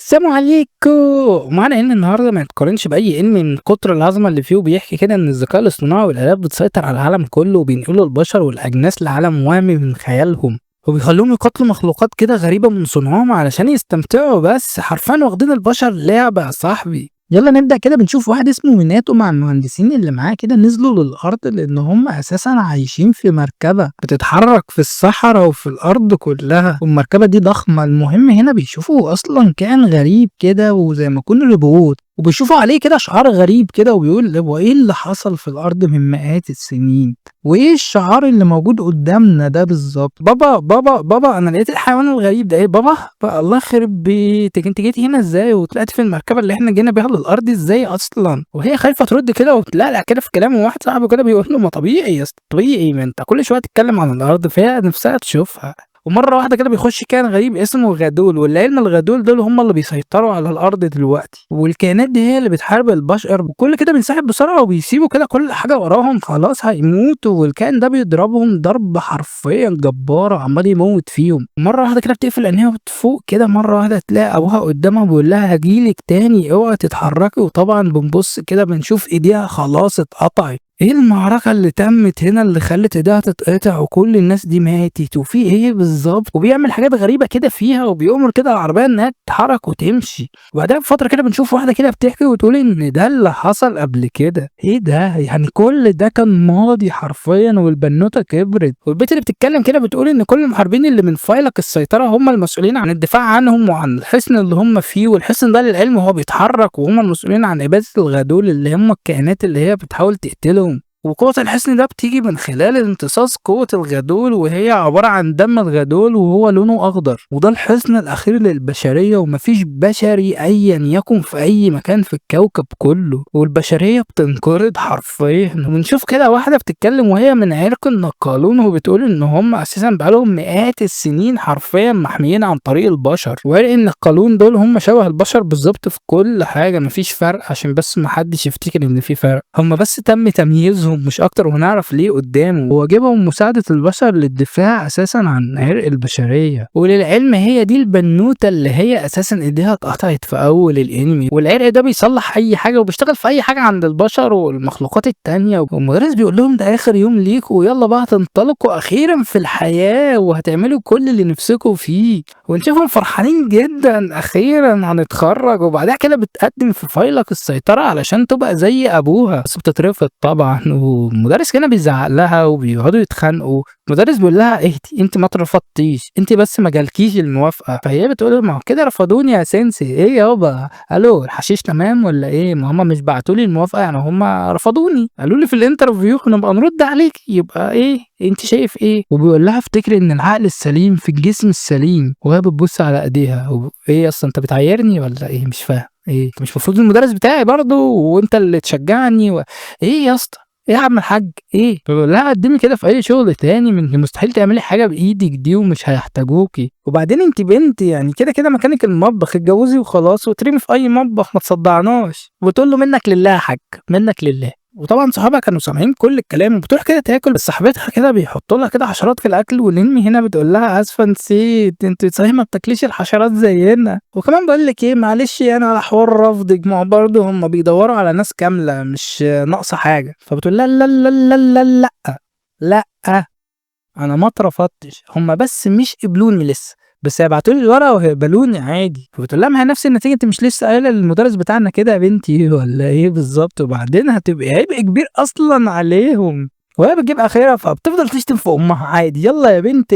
السلام عليكم. معنى ان النهارده ما يتقارنش باي انمي من كتر العظمة اللي فيه، وبيحكي كده ان الذكاء الاصطناعي والالات بتسيطر على العالم كله، وبينقلوا البشر والاجناس لعالم وهمي من خيالهم، وبيخلوهم يقاتلوا مخلوقات كده غريبة من صنعهم علشان يستمتعوا، بس حرفيا واخدين البشر لعبه يا صاحبي. يلا نبدأ كده. بنشوف واحد اسمه ميناتو مع المهندسين اللي معاه كده نزلوا للأرض، لأن هم أساسا عايشين في مركبة بتتحرك في الصحراء وفي الأرض كلها، والمركبة دي ضخمة. المهم هنا بيشوفوا أصلا كائن غريب كده وزي ما يكون روبوت، وبيشوفوا عليه كده شعار غريب كده، وبيقول هو ايه اللي حصل في الأرض من مئات السنين؟ وايه الشعار اللي موجود قدامنا ده بالظبط؟ بابا بابا بابا، انا لقيت الحيوان الغريب ده. ايه بابا؟ بقى الله يخرب بيتك، انت جيتي هنا ازاي؟ وطلعت في المركبة اللي احنا جينا بيها للارض ازاي اصلا؟ وهي خايفة ترد كده وتلقلق كده في كلامه، وواحد صاحبه كده بيقول له ما طبيعي يا اسطى، طبيعي، ما انت كل شوية تتكلم عن الارض، فهي نفسها تشوفها. ومرة واحدة كده بيخش كائن غريب اسمه غادول، والعلم الغادول دول هم اللي بيسيطروا على الارض دلوقتي، والكائنات دي هي اللي بتحارب البشر. وكل كده بينسحب بسرعة وبيسيبوا كده كل حاجة وراهم، خلاص هيموتوا. والكائن ده بيضربهم ضرب حرفيا جبارة، عمال يموت فيهم. مرة واحدة كده بتقفل عينيها وبتفوق كده، مرة واحدة تلاقي ابوها قدامها بيقول لها هجيلك تاني، اوعي تتحركي. وطبعا بنبص كده بنشوف ايديها خلاص اتقطعت. ايه المعركة اللي تمت هنا اللي خلت ايديها تتقطع وكل الناس دي ماتت؟ وفي ايه بالظبط؟ وبيعمل حاجات غريبة كده فيها، وبيأمر كده العربية انها تتحرك وتمشي. وبعدها بفترة كده بنشوف واحدة كده بتحكي وتقول ان ده اللي حصل قبل كده. ايه ده؟ يعني كل ده كان ماضي حرفيا، والبنوتة كبرت. والبنت اللي بتتكلم كده بتقول ان كل المحاربين اللي من فيلق السيطرة هم المسؤولين عن الدفاع عنهم وعن الحصن اللي هم فيه، والحصن ده للعلم هو بيتحرك، وهم المسؤولين عن إبادة الغادول اللي هم الكائنات اللي هي بتحاول تقتلهم. وقوة الحصن ده بتيجي من خلال امتصاص قوة الغادول، وهي عبارة عن دم الغادول وهو لونه أخضر. وده الحصن الأخير للبشرية، ومفيش بشري أيا يكن في أي مكان في الكوكب كله، والبشرية بتنقرض حرفيا. ونشوف كده واحدة بتتكلم وهي من عرق النقالون، وبتقول إن هم أساسا بقالهم مئات السنين حرفيا محميين عن طريق البشر، وعرق النقالون دول هم شبه البشر بالظبط في كل حاجة، مفيش فرق، عشان بس محدش يفتكر إن في فرق، هم بس تم تمييزهم مش اكتر، وهنعرف ليه قدام. وواجبهم مساعدة البشر للدفاع اساسا عن عرق البشرية. وللعلم هي دي البنوتة اللي هي اساسا ايديها اتقطعت في اول الانمي، والعرق ده بيصلح اي حاجة وبيشتغل في اي حاجة عند البشر والمخلوقات التانية. والمدرس بيقول لهم ده اخر يوم ليكوا، ويلا بقى هتنطلقوا اخيرا في الحياة وهتعملوا كل اللي نفسكوا فيه. ونشوفهم فرحانين جدا، اخيرا هنتخرج. وبعدها كده بتقدم في فيلق السيطرة علشان تبقى زي ابوها، بس بتترفض طبعا. والمدرس هنا بيزعق لها وبيقعدوا يتخانقوا. المدرس بيقول لها اهدي، انت ما اترفضتيش، انت بس ما جالكيش الموافقة. فهي بتقول له ما هو كده رفضوني يا سensei، ايه يابا؟ الو الحشيش تمام ولا ايه؟ ما هم مش بعتوا لي الموافقة، يعني هم رفضوني، قالوا لي في ال interview نبقى نرد عليك، يبقى ايه انت شايف ايه؟ وبيقول لها افتكري ان العقل السليم في الجسم السليم. وهي بتبص على ايديها، ايه اصلا انت بتعايرني ولا ايه؟ مش فاهم ايه، مش المفروض المدرس بتاعي برضه وانت اللي تشجعني ايه يا اسطى؟ ايه يا عم الحاج ايه؟ فبقول لها قدمي كده في اي شغل تاني، من مستحيل تعملي حاجة بايدك دي ومش هيحتاجوكي، وبعدين انت بنت يعني كده كده مكانك المطبخ، اتجوزي وخلاص وترمي في اي مطبخ، ما تصدعناش. وتقول له منك لله يا حاج، منك لله. وطبعا صحابها كانوا سامعين كل الكلام، وبتروح كده تاكل، بس صاحبتها كده بيحطوا لها كده حشرات في الاكل. والانمي هنا بتقول لها اسفه نسيت، انت صحيح ما بتاكليش الحشرات زينا. وكمان بقول لك ايه، معلش يعني على حوار رفضك، ما هو برضه هم بيدوروا على ناس كاملة مش ناقصه حاجة. فبتقول لها لا لا لا لا لا لا، انا ما اترفضتش، هم بس مش قبلوني لسه، بس هيبعتوا لي الورقة وهيقبلوني عادي. فبتقول لها ما هي نفس النتيجة، انت مش لسه قايله للمدرس بتاعنا كده يا بنتي ولا ايه بالظبط؟ وبعدين هتبقي عبء كبير اصلا عليهم. وهي بتجيب اخرها، فبتفضل تشتم في امها عادي، يلا يا بنت.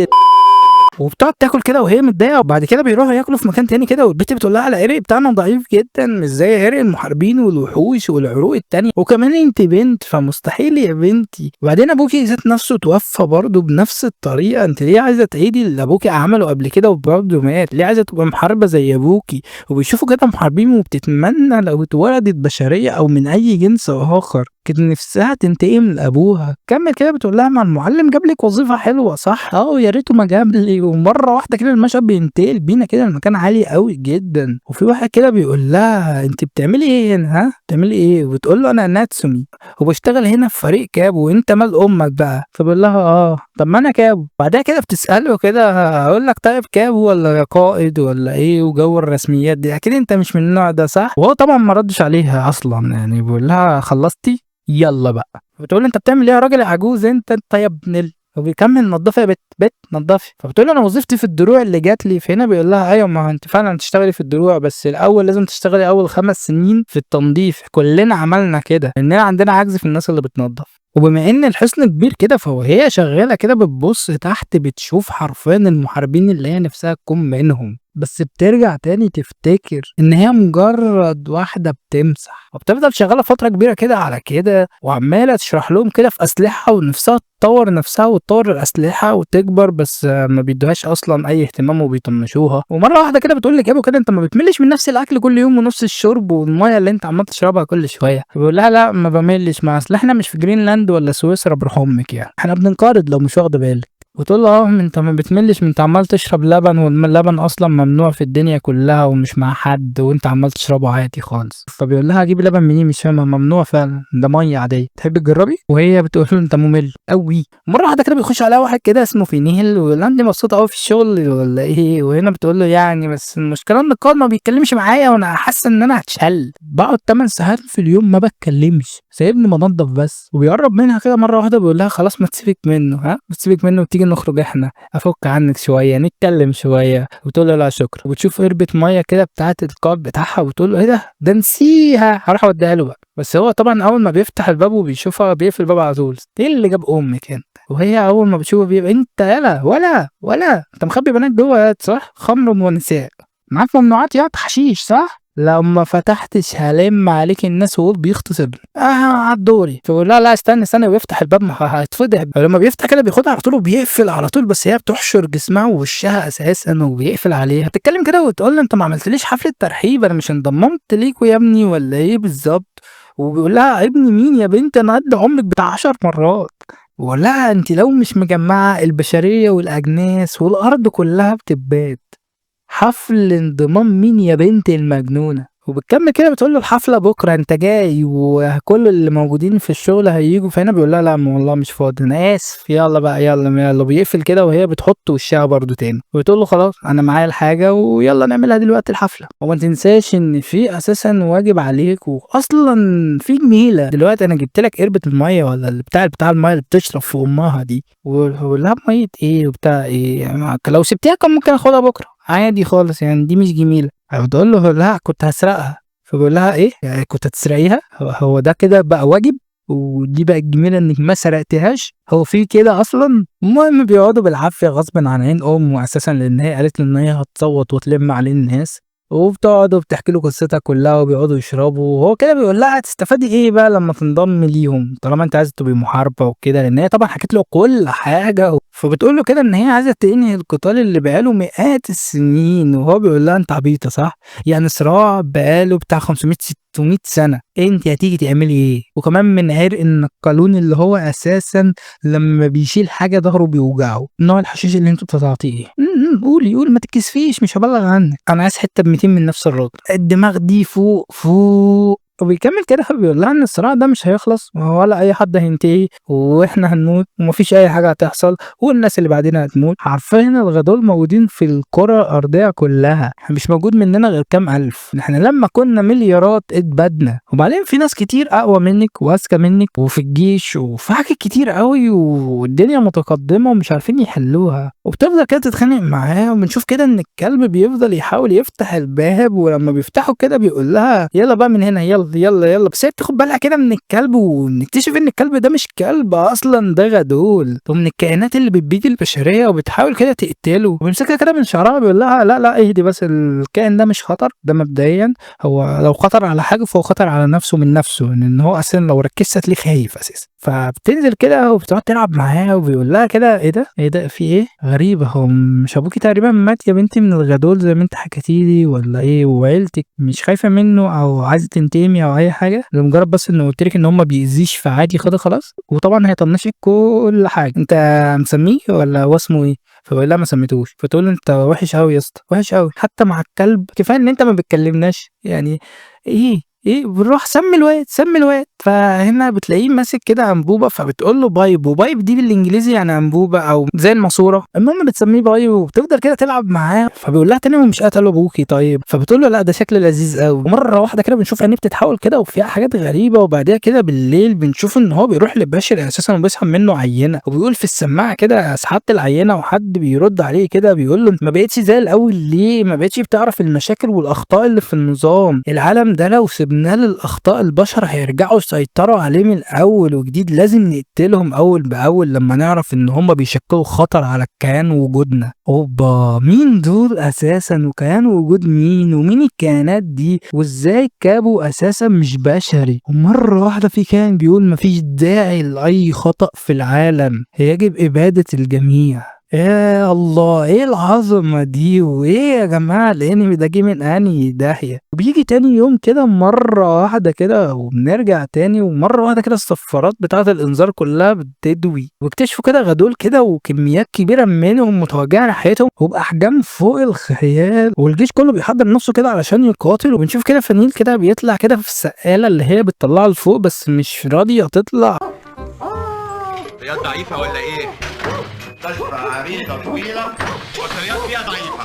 وبتقعد تاكل كده وهي متضايقة. وبعد كده بيروحوا ياكلوا في مكان تاني كده، والبت بتقول لها العرق بتاعنا ضعيف جدا، مش زي عرق المحاربين والوحوش والعروق التانية، وكمان انت بنت فمستحيل يا بنتي. وبعدين ابوكي ذات نفسه توفى برضه بنفس الطريقة، انت ليه عايزه تعيدي اللي ابوكي عمله قبل كده وبرضه مات؟ ليه عايزه تبقى محاربة زي ابوكي؟ وبيشوفوا كده محاربين وبتتمنى لو اتولدت بشرية او من اي جنس اخر. كانت نفسها تنتقم لابوها. كمل كده بتقول لها ما المعلم جاب لك وظيفة حلوة صح؟ اه يا ريته ما جاب لي. ومرة واحدة كده المشهد بينتقل بينا كده المكان عالي قوي جدا، وفي واحد كده بيقول لها انت بتعملي ايه هنا؟ ها بتعملي ايه؟ وبتقول له انا ناتسومي وبشتغل هنا في فريق كابو، وانت مال امك بقى؟ فبيقول لها اه طب ما انا كابو. بعدها كده بتساله كده هقول لك طيب كابو ولا قائد ولا ايه وجو الرسميات دي، اكيد انت مش من النوع ده صح؟ وهو طبعا ما ردش عليها اصلا، يعني بيقول لها خلصتي يلا بقى. بتقول انت بتعمل ايه يا راجل عجوز انت يا ابن ال، وبيكمل نضفي يا بت بت نضفي. فبتقول له انا وظيفتي في الدروع اللي جات لي. فهنا بيقول لها ايوه ما انت فعلا تشتغلي في الدروع، بس الاول لازم تشتغلي اول 5 سنين في التنظيف، كلنا عملنا كده لاننا عندنا عجز في الناس اللي بتنظف. وبما ان الحصن كبير كده فهي شغالة كده بتبص تحت بتشوف حرفيا المحاربين اللي هي نفسها تكون منهم، بس بترجع تاني تفتكر ان هي مجرد واحدة بتمسح، وبتفضل شغالة فترة كبيرة كده على كده وعماله تشرح لهم كده في اسلحة ونفسها تطور نفسها وتطور الاسلحة وتكبر، بس ما بيدوهاش اصلا اي اهتمام وبيطنشوها. ومرة واحدة كده بتقول لك يا ابو كده انت ما بتملش من نفس الاكل كل يوم ونفس الشرب والمية اللي انت عمال تشربها كل شوية؟ بيقول لها لا ما بملش، ما اصل احنا مش في جرينلاند ولا سويسرا بروح امك، يعني احنا بننقرض لو مش واخده بالك. وتقول له اه انت ما بتملش، انت عمال تشرب لبن واللبن اصلا ممنوع في الدنيا كلها ومش مع حد وانت عمال تشربه عادي خالص. فبيقول لها اجيب لبن منين؟ مش فاهمه، ممنوع فعلا، ده مية عادية، تحب تجربي؟ وهي بتقول له انت ممل قوي. مرة واحدة كده بيخش عليها واحد كده اسمه فينيل ويقول لها انت مبسوطة قوي في الشغل ولا ايه؟ وهنا بتقول له يعني بس المشكلة ان القائد ما بيتكلمش معايا وانا حاسه ان انا هتشل، بقعد 8 ساعات في اليوم ما بتكلمش، سايبني بنضف بس. وبيقرب منها كده مرة واحدة بيقول لها خلاص ما تسيبك منه، ها ما تسيبك منه وتيجي نخرج احنا، افك عنك شوية نتكلم شوية. وتقول له لا شكرا. وبتشوف قربة مية كده بتاعه القائد بتاعها وتقول له ايه ده، ده نسيها، هروح اوديها له بقى. بس هو طبعا اول ما بيفتح الباب وبيشوفها بيقفل الباب على طول، ايه اللي جاب امك انت؟ وهي اول ما بتشوفه بيبقى انت يلا ولا ولا انت مخبي بنات جوه صح؟ خمر ونساء، معاك ممنوعات يا حشيش صح؟ لو ما فتحتش هلم عليك الناس وهو بيغتصب على الدوري. فبيقول لها لا استنى استنى، ويفتح الباب ما هيتفضح. لما بيفتح كده بياخدها على طول وبيقفل على طول، بس هي بتحشر جسمها ووشها اساسا وبيقفل عليها. بتتكلم كده وتقول له انت ما عملتليش حفلة ترحيب، انا مش انضممت ليكوا يا ابني ولا ايه بالظبط؟ وبيقول لها ابني مين يا بنت، انا قد عمرك بتاع 10 مرات. وبيقول لها انت لو مش مجمعة البشرية والاجناس والارض كلها بتبات، حفل انضمام مين يا بنت المجنونة؟ وبتكمل كده بتقول له الحفلة بكره انت جاي وكل اللي موجودين في الشغل هيجوا. فهنا بيقول لها لا والله مش فاضي انا اسف، يلا بقى يلا يلا. بيقفل كده وهي بتحط وشها برده تاني وبتقول له خلاص انا معايا الحاجة ويلا نعملها دلوقتي الحفلة. وما تنساش ان في اساسا واجب عليك واصلا في جميلة دلوقتي، انا جبت لك قربه المية ولا اللي بتاع المية اللي بتشرب في امها دي. وبقول لها مية ايه وبتاع ايه يعني، لو سبتيها كان ممكن اخدها بكره عادي خالص، يعني دي مش جميلة. بتقول له لا كنت هسرقها. فبيقول لها ايه يعني كنت هتسرقيها؟ هو ده كده بقى واجب ودي بقى الجميلة انك ما سرقتهاش، هو في كده اصلا؟ المهم بيقعدوا بالعافية غصب عن عين امه اساسا، لان هي قالت له ان هي هتصوت وتلم عليه الناس، وبتقعد وبتحكي له قصتها كلها وبيقعدوا يشربوا. وهو كده بيقول لها هتستفادي ايه بقى لما تنضمي ليهم طالما انت عايزه تبقي محاربة وكده، لان هي طبعا حكت له كل حاجة. فبتقول له كده ان هي عايزه تنهي القتال اللي بقاله مئات السنين، وهو بيقول لها انت عبيطه صح؟ يعني صراع بقاله بتاع 500 600 سنة، انت هتيجي تعملي ايه؟ وكمان من عرق النقالون اللي هو اساسا لما بيشيل حاجة ظهره بيوجعه، نوع الحشيش اللي انتوا بتتعاطيه ايه؟ قولي قولي ما تتكسفيش مش هبلغ عنك، انا عايز حتة ب 200 من نفس الراجل، الدماغ دي فوق فوق. وبيكمل كده بيقول لها ان الصراع ده مش هيخلص ولا اي حد هينتهي واحنا هنموت ومفيش اي حاجة هتحصل والناس اللي بعدين هتموت. حرفيا الغدول موجودين في الكره الارضية كلها، مش موجود مننا غير كام الف، احنا لما كنا مليارات اتبدنا. وبعدين في ناس كتير اقوى منك واذكى منك وفي الجيش وفي حاجات كتير قوي والدنيا متقدمة ومش عارفين يحلوها. وبتفضل كده تتخانق معاه، وبنشوف كده ان الكلب بيفضل يحاول يفتح الباب، ولما بيفتحه كده بيقول لها يلا بقى من هنا يلا يلا يلا. بس هي بتاخد بالها كده من الكلب، ونكتشف ان الكلب ده مش كلب اصلا، ده غدول ومن الكائنات اللي بتبيد البشرية وبتحاول كده تقتله. وبيمسكها كده من شعرها بيقول لها لا لا اهدي بس، الكائن ده مش خطر، ده مبدئيا هو لو خطر على حاجة فهو خطر على نفسه من نفسه، ان هو اصلا لو ركزت هتلاقيه خايف اساسا. فبتنزل كده وبتقعد تلعب معاه وبيقول لها كده ايه ده ايه ده في ايه غريبة، هو مش ابوكي تقريبا مات يا بنتي من الغدول زي ما انت حكيتي لي ولا ايه؟ وعيلتك مش خايفة منه او عايزه تنتقمي انيميا او اي حاجة، لمجرد بس انه قلت لك ان هو ما بيأذيش فعادي خده خلاص. وطبعا هي طنشت كل حاجة. انت مسميه ولا هو اسمه ايه؟ فبقول لها ما سميتوش. فتقول له انت وحش قوي يا اسطى، وحش قوي حتى مع الكلب، كفاية ان انت ما بتكلمناش يعني. ايه بنروح سمي الواد سمي الواد. فهنا بتلاقيه ماسك كده انبوبة، فبتقول له pipe، و pipe دي بالانجليزي يعني انبوبة او زي الماسورة. المهم بتسميه pipe وبتفضل كده تلعب معاه. فبيقول لها تاني هو مش قتله ابوكي طيب؟ فبتقول له لا ده شكله لذيذ قوي. ومرة واحدة كده بنشوف عينيه بتتحول كده وفيها حاجات غريبة. وبعديها كده بالليل بنشوف ان هو بيروح لبشر اساسا وبيسحب منه عينه، وبيقول في السماعة كده سحبت العينة، وحد بيرد عليه كده بيقول له ما بقتش زي الاول ليه؟ ما بقتش بتعرف المشاكل والاخطاء اللي في النظام. العالم ده لو سيبناه للاخطاء البشر هيرجعوا يسيطروا عليه من الاول وجديد، لازم نقتلهم اول باول لما نعرف ان هم بيشكلوا خطر على الكيان وجودنا. اوبا، مين دول اساسا؟ وكيان وجود مين؟ ومين الكيانات دي؟ وازاي كابو اساسا مش بشري؟ ومرة واحدة في كائن بيقول مفيش داعي لاي خطأ في العالم، يجب ابادة الجميع. يا الله ايه العظمة دي؟ وايه يا جماعة الانمي ده جه من انهي داهية؟ وبيجي تاني يوم كده مرة واحدة كده وبنرجع تاني، ومرة واحدة كده الصفارات بتاعة الانذار كلها بتدوي، واكتشفوا كده غدول كده وكميات كبيرة منهم متوجهة ناحيتهم وبأحجام فوق الخيال، والجيش كله بيحضر نفسه كده علشان يقاتل. وبنشوف كده فنيل كده بيطلع كده في السقالة اللي هي بتطلعه لفوق بس مش راضية تطلع. رياض ضعيفة ولا ايه؟ مستشفى عريضة طويلة وطريات فيها ضعيفة.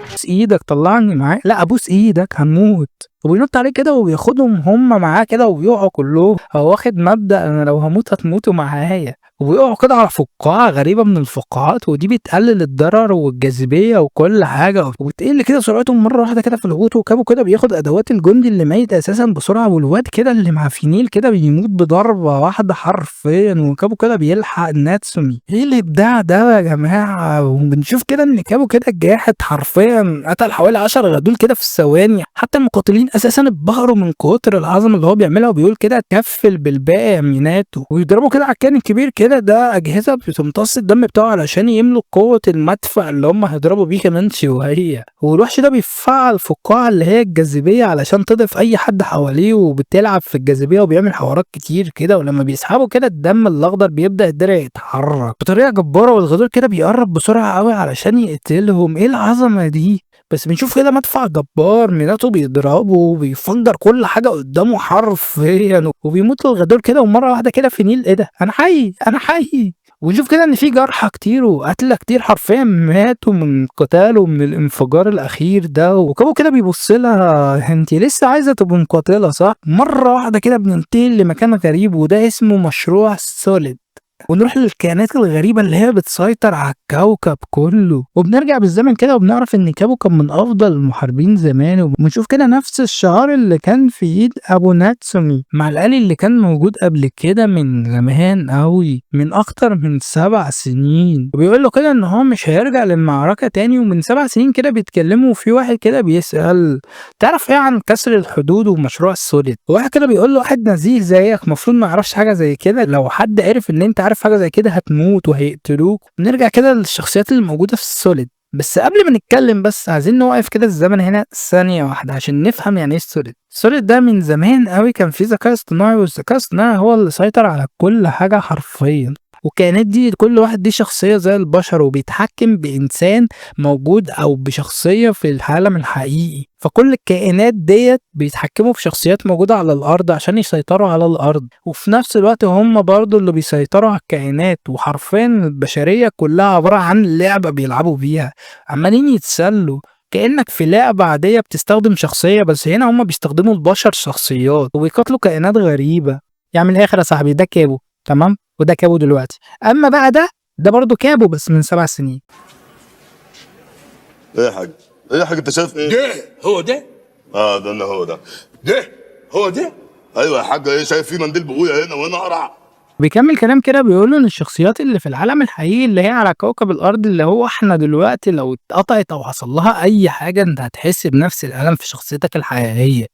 ابوس ايدك طلعني معاه، لا ابوس ايدك هنموت. وبينط عليه كده وبياخدهم هم معاه كده وبيقعوا كلهم. هو واخد مبدأ انا لو هموت هتموتوا معايا. وبيقعوا كده على فقاعة غريبة من الفقاعات، ودي بتقلل الضرر والجاذبية وكل حاجة، وبتقل كده سرعتهم مرة واحدة كده في الهبوط. وكابو كده بياخد أدوات الجندي اللي ميت أساسا بسرعة، والواد كده اللي مع فينيل كده بيموت بضربة واحدة حرفيا. وكابو كده بيلحق ناتسومي. ايه الإبداع ده يا جماعة؟ وبنشوف كده إن كابو كده جاحد حرفيا، قتل حوالي 10 غدول كده في الثواني. حتى المقاتلين أساسا اتبهروا من كتر العظمة اللي هو بيعملها، وبيقول كده كفل بالباقي يا ميناتو. ويضربوا كده على الكائن الكبير كده، ده اجهزة بتمتص الدم بتاعه علشان يملوا قوة المدفع اللي هم هيضربوا بيه كمان شوية. والوحش ده بيفعل فقاعة اللي هي الجاذبية علشان تضعف اي حد حواليه، وبتلعب في الجاذبية وبيعمل حوارات كتير كده. ولما بيسحبوا كده الدم الاخضر بيبدا الدرع يتحرك بطريقة جبارة، والغدور كده بيقرب بسرعة قوي علشان يقتلهم. ايه العظمة دي؟ بس بنشوف كده مدفع جبار ميناتو بيضربه وبيفجر كل حاجة قدامه حرفيا، وبيموت الغدور كده. ومرة واحدة كده فينيل ايه ده؟ انا حي انا حي. ونشوف كده ان في جرحى كتير وقتلى كتير حرفيا ماتوا من قتال ومن الانفجار الاخير ده. وكابو كده بيبص لها انت لسه عايزه تبقى مقاتله صح؟ مرة واحدة كده بننتقل لمكان غريب، وده اسمه مشروع سوليد. ونروح للكائنات الغريبة اللي هي بتسيطر على الكوكب كله. وبنرجع بالزمن كده وبنعرف ان كابو كان من افضل المحاربين زمان. وبنشوف كده نفس الشعار اللي كان في ايد ابو ناتسومي مع الآلي اللي كان موجود قبل كده من زمان قوي، من اكتر من 7 سنين. وبيقول له كده ان هو مش هيرجع للمعركة تاني. ومن 7 سنين كده بيتكلموا، وفي واحد كده بيسأل تعرف ايه عن كسر الحدود ومشروع السوليد؟ وواحد كده بيقول له واحد نزيه زيك المفروض ما يعرفش حاجة زي كده، لو حد عرف ان انت عارف حاجة زي كده هتموت وهيقتلوك. نرجع كده للشخصيات اللي موجودة في السوليد. بس قبل ما نتكلم بس عايزين نوقف كده الزمن هنا ثانية واحدة عشان نفهم يعني ايه السوليد. السوليد ده من زمان قوي كان في ذكاء اصطناعي، والذكاء الاصطناعي هو اللي سيطر على كل حاجة حرفيا. والكائنات دي كل واحد دي شخصية زي البشر، وبيتحكم بإنسان موجود أو بشخصية في العالم الحقيقي. فكل الكائنات ديت بيتحكموا في شخصيات موجودة على الأرض عشان يسيطروا على الأرض، وفي نفس الوقت هم برضو اللي بيسيطروا على الكائنات. وحرفيا البشرية كلها عبارة عن لعبة بيلعبوا بيها، عمالين يتسلوا كأنك في لعبة عادية بتستخدم شخصية، بس هنا هم بيستخدموا البشر شخصيات وبيقاتلوا كائنات غريبة. يعني من الآخر يا صاحبي ده كابو، تمام؟ وده كابو دلوقتي. اما بقى ده برضه كابو بس من 7 سنين. ايه يا حاج؟ ايه يا حاج انت شايف ايه؟ ده هو ده؟ اه ده انا هو ده. ده هو ده؟ ايوه يا حاج، ايه شايف في منديل بقويا هنا وانا اقرع؟ بيكمل كلام كده بيقول ان الشخصيات اللي في العالم الحقيقي اللي هي على كوكب الارض اللي هو احنا دلوقتي لو اتقطعت او حصل لها اي حاجة انت هتحس بنفس الالم في شخصيتك الحقيقية.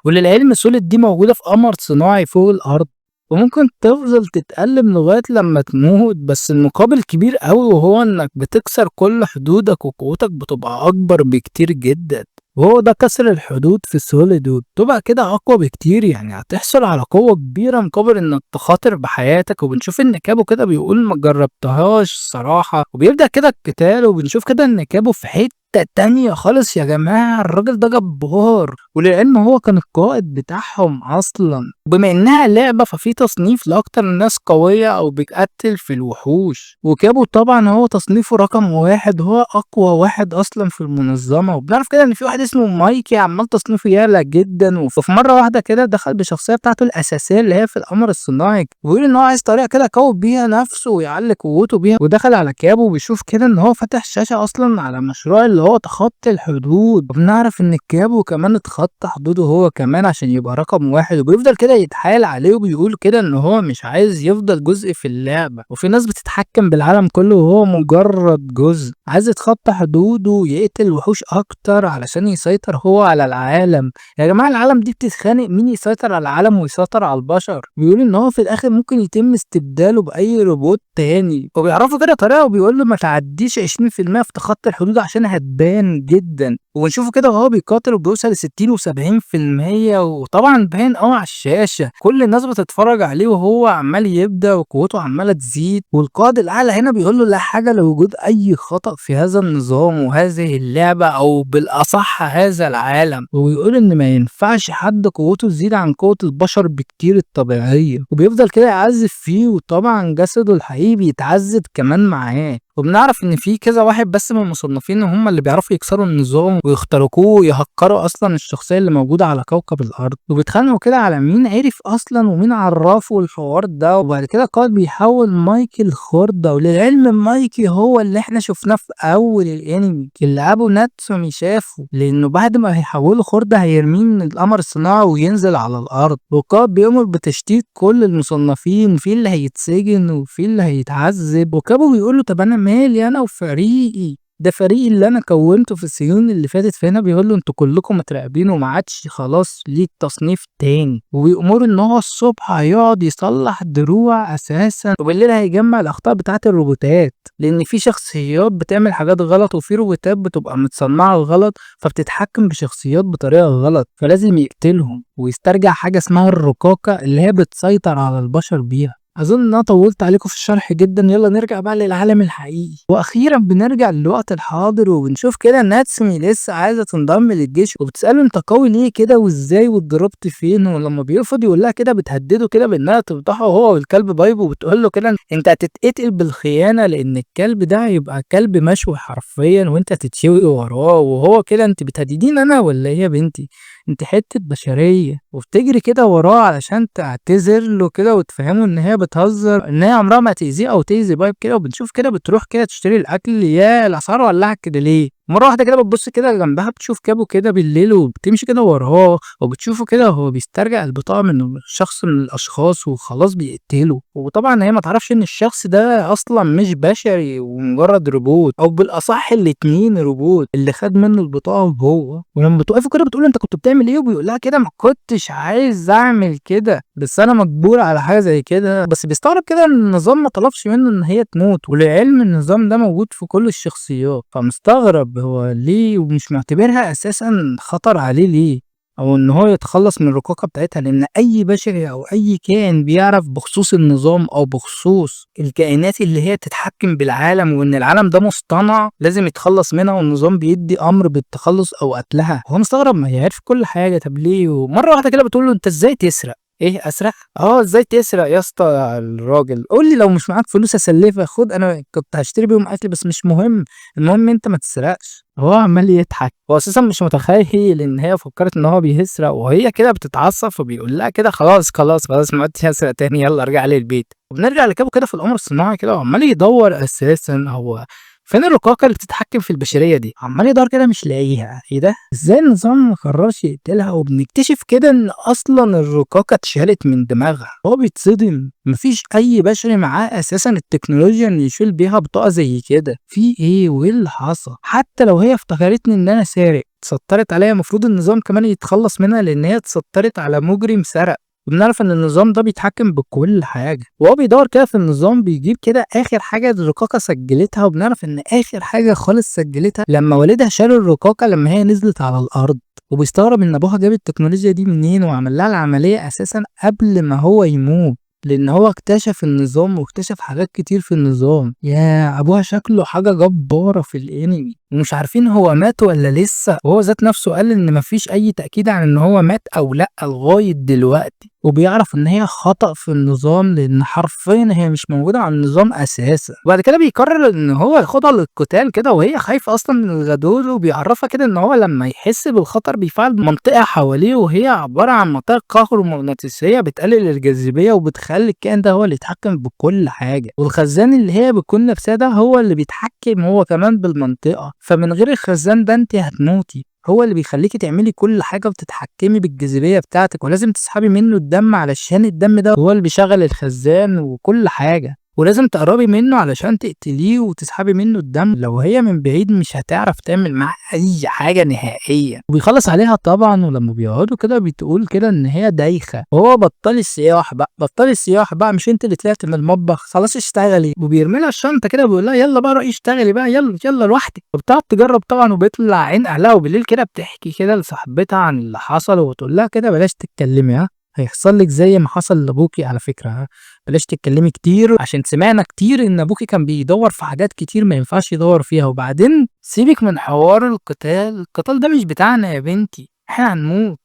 وللعلم سوليد دي موجودة في قمر صناعي فوق الارض، وممكن تفضل تتألم لغاية لما تموت، بس المقابل كبير قوي وهو انك بتكسر كل حدودك وقوتك بتبقى اكبر بكتير جدا. وهو ده كسر الحدود في سوليدود. تبقى كده اقوى بكتير، يعني هتحصل على قوة كبيرة مقابل انك تخاطر بحياتك. وبنشوف ان كابو كده بيقول ما جربتهاش الصراحة، وبيبدأ كده القتال. وبنشوف كده ان كابو في حتة تانية خالص يا جماعة، الراجل ده جبار، وللعلم هو كان القائد بتاعهم اصلا. بما انها لعبة ففي تصنيف لاكتر الناس قوية او بتقتل في الوحوش، وكابو طبعا هو تصنيفه رقم 1، هو اقوى واحد اصلا في المنظمة. وبنعرف كده ان في واحد اسمه مايكي عمال تصنيفه يعلى جدا، وفي مرة واحدة كده دخل بشخصية بتاعته الاساسية اللي هي في القمر الصناعي، وبيقول ان هو عايز طريقة كده يقوي بيها نفسه ويعلي قوته بيها. ودخل على كابو وبيشوف كده ان هو فاتح شاشة اصلا على مشروع اللي هو تخطي الحدود. وبنعرف ان كابو كمان اتخطى حدوده هو كمان عشان يبقى رقم 1، وبيفضل كده يتحايل عليه وبيقول كده ان هو مش عايز يفضل جزء في اللعبة، وفي ناس بتتحكم بالعالم كله وهو مجرد جزء، عايز يتخطى حدوده ويقتل وحوش اكتر علشان يسيطر هو على العالم. يا جماعة العالم دي بتتخانق مين يسيطر على العالم ويسيطر على البشر. بيقول ان هو في الاخر ممكن يتم استبداله باي روبوت تاني، وبيعرفوا كده طريقة وبيقول له ما تعديش 20% في تخطي الحدود عشان هتبان جدا. ونشوفه كده وهو بيقاتل وبيوصل ل 60 و70%، وطبعا باين قوي على الشاشة، كل الناس بتتفرج عليه وهو عمال يبدا وقوته عماله تزيد. والقائد الاعلى هنا بيقول له لا حاجة لوجود اي خطا في هذا النظام وهذه اللعبة، او بالاصح هذا العالم، وبيقول ان ما ينفعش حد قوته تزيد عن قوة البشر بكتير الطبيعية. وبيفضل كده يعذب فيه، وطبعا جسده الحقيقي بيتعذب كمان معاه. وبنعرف ان في كذا واحد بس من المصنفين هم اللي بيعرفوا يكسروا النظام ويخترقوه ويهكروا اصلا الشخصية اللي موجودة على كوكب الارض. وبيتخانقوا كده على مين عرف اصلا ومين عرفه الحوار ده. وبعد كده القائد بيحول مايكل خردة، وللعلم مايكي هو اللي احنا شفناه في اول الانمي اللي ابو ناتسومي شافه، لانه بعد ما هيحوله خردة هيرميه من القمر الصناعي وينزل على الارض. والقائد بيأمر بتشتيت كل المصنفين، في اللي هيتسجن وفي اللي هيتعذب. وكابو بيقول له طب انا مالي انا وفريقي، ده فريقي اللي انا كونته في السنين اللي فاتت. فهنا بيقول له انتوا كلكم متراقبين وما عادش خلاص ليك تصنيف تاني. وبيأمره ان هو الصبح هيقعد يصلح دروع اساسا، وبالليل هيجمع الاخطاء بتاعه الروبوتات، لان في شخصيات بتعمل حاجات غلط وفي روبوتات بتبقى متصنعه غلط فبتتحكم بشخصيات بطريقة غلط، فلازم يقتلهم ويسترجع حاجة اسمها الرقاقه اللي هي بتسيطر على البشر بيها. اظن ان انا طولت عليكم في الشرح جدا، يلا نرجع بقى للعالم الحقيقي. واخيرا بنرجع للوقت الحاضر، وبنشوف كده ناتسومي لسه عايزه تنضم للجيش، وبتساله انت قوي ليه كده وازاي واتضربت فين. ولما بيرفض يقول لها كده بتهدده كده بانها تفضحه هو والكلب بايبو، وبتقول له كده انت هتتقتل بالخيانة لان الكلب ده هيبقى كلب مشوي حرفيا وانت تتشوي وراه. وهو كده انت بتهددين انا ولا ايه يا بنتي، انت حتة بشرية. وبتجري كده وراه علشان تعتذر له كده وتفهمه ان هي بتهزر، ان هي عمرها ما تأذيه او تأذي بايب كده. وبنشوف كده بتروح كده تشتري الاكل، يا الاسعار ولعت كده ليه. مرة واحدة كده بتبص كده جنبها بتشوف كابو كده بالليل، وبتمشي كده وراه وبتشوفه كده وهو بيسترجع البطاقة من شخص من الاشخاص وخلاص بيقتله. وطبعا هي ما تعرفش ان الشخص ده اصلا مش بشري ومجرد روبوت، او بالاصح الاتنين روبوت اللي خد منه البطاقة هو. ولما بتوقفه كده بتقول انت كنت بتعمل ايه، وبيقول لها كده ما كنتش عايز اعمل كده بس انا مجبور على حاجة زي كده. بس بيستغرب كده ان النظام ما طلبش منه ان هي تموت، وللعلم النظام ده موجود في كل الشخصيات، فمستغرب هو ليه ومش معتبرها اساسا خطر عليه ليه، او ان هو يتخلص من الرقاقه بتاعتها. لان اي بشري او اي كائن بيعرف بخصوص النظام او بخصوص الكائنات اللي هي تتحكم بالعالم وان العالم ده مصطنع لازم يتخلص منها، والنظام بيدي امر بالتخلص او قتلها. هو مستغرب ما هي عارف كل حاجة، طب ليه؟ ومرة واحدة كده بتقول له انت ازاي تسرق؟ ايه اسرق؟ اه ازاي تسرق يا اسطى الراجل؟ قول لي لو مش معاك فلوس اسلفك، خد انا كنت هشتري بيهم اكل بس مش مهم، المهم انت ما تسرقش. هو عمال يضحك، هو اساسا مش متخيل ان هي فكرت ان هو بيسرق، وهي كده بتتعصب فبيقول لها كده خلاص خلاص خلاص ما عدتش هسرق تاني، يلا ارجع لي البيت. وبنرجع لكابو كده في القمر الصناعي كده وعمال يدور اساسا هو فين الرقاقه اللي بتتحكم في البشرية دي، عمال يدور كده مش لاقيها. ايه ده؟ ازاي النظام ما قررش يقتلها؟ وبنكتشف كده ان اصلا الرقاقه اتشالت من دماغها. هو بيتصدم، مفيش اي بشري معاه اساسا التكنولوجيا ان يشيل بيها بطاقة زي كده. في ايه وايه اللي حصل؟ حتى لو هي افتكرتني ان انا سارق اتسترت عليا، المفروض النظام كمان يتخلص منها لان هي اتسترت على مجرم سرق. وبنعرف ان النظام ده بيتحكم بكل حاجة. وهو بيدور كده في النظام بيجيب كده اخر حاجة الرقاقه سجلتها، وبنعرف ان اخر حاجة خالص سجلتها لما والدها شال الرقاقه لما هي نزلت على الارض. وبيستغرب ان ابوها جاب التكنولوجيا دي منين وعمل لها العملية اساسا قبل ما هو يموت، لان هو اكتشف النظام واكتشف حاجات كتير في النظام. يا ابوها شكله حاجة جبارة في الانمي، ومش عارفين هو مات ولا لسه، وهو ذات نفسه قال ان مفيش اي تاكيد عن ان هو مات او لا لغاية دلوقتي. وبيعرف ان هي خطأ في النظام لان حرفيا هي مش موجودة على النظام اساسا. وبعد كده بيقرر ان هو ياخدها للقتال كده، وهي خايفة اصلا من الغدول، وبيعرفها كده ان هو لما يحس بالخطر بيفعل منطقة حواليه، وهي عبارة عن منطقة كهرومغناطيسيه بتقلل الجاذبية وبتخلي الكائن ده هو اللي يتحكم بكل حاجة. والخزان اللي هي بتكون لابساه ده هو اللي بيتحكم هو كمان بالمنطقة، فمن غير الخزان ده انت هتموتي. هو اللي بيخليكي تعملي كل حاجة وتتحكمي بالجاذبيه بتاعتك، ولازم تسحبي منه الدم علشان الدم ده هو اللي بيشغل الخزان وكل حاجة، ولازم تقربي منه علشان تقتليه وتسحبي منه الدم. لو هي من بعيد مش هتعرف تعمل معاه اي حاجة نهائيا. وبيخلص عليها طبعا. ولما بيقعدوا كده بتقول كده ان هي دايخه، وهو بطلي السياح بقى، بطلي السياح بقى، مش انت اللي طلعت من المطبخ، خلاص اشتغلي. وبيرمي لها الشنطة كده وبيقول لها يلا بقى روحي اشتغلي بقى، يلا يلا لوحدك. وبتقعد تجرب طبعا وبيطلع عين اهلها. وبالليل كده بتحكي كده لصاحبتها عن اللي حصل، وتقول لها كده بلاش تتكلمي، ها هيحصل لك زي ما حصل لابوكي على فكرة، ها بلاش تتكلمي كتير عشان سمعنا كتير ان ابوكي كان بيدور في حاجات كتير ما ينفعش يدور فيها. وبعدين سيبك من حوار القتال، القتال ده مش بتاعنا يا بنتي، احنا هنموت.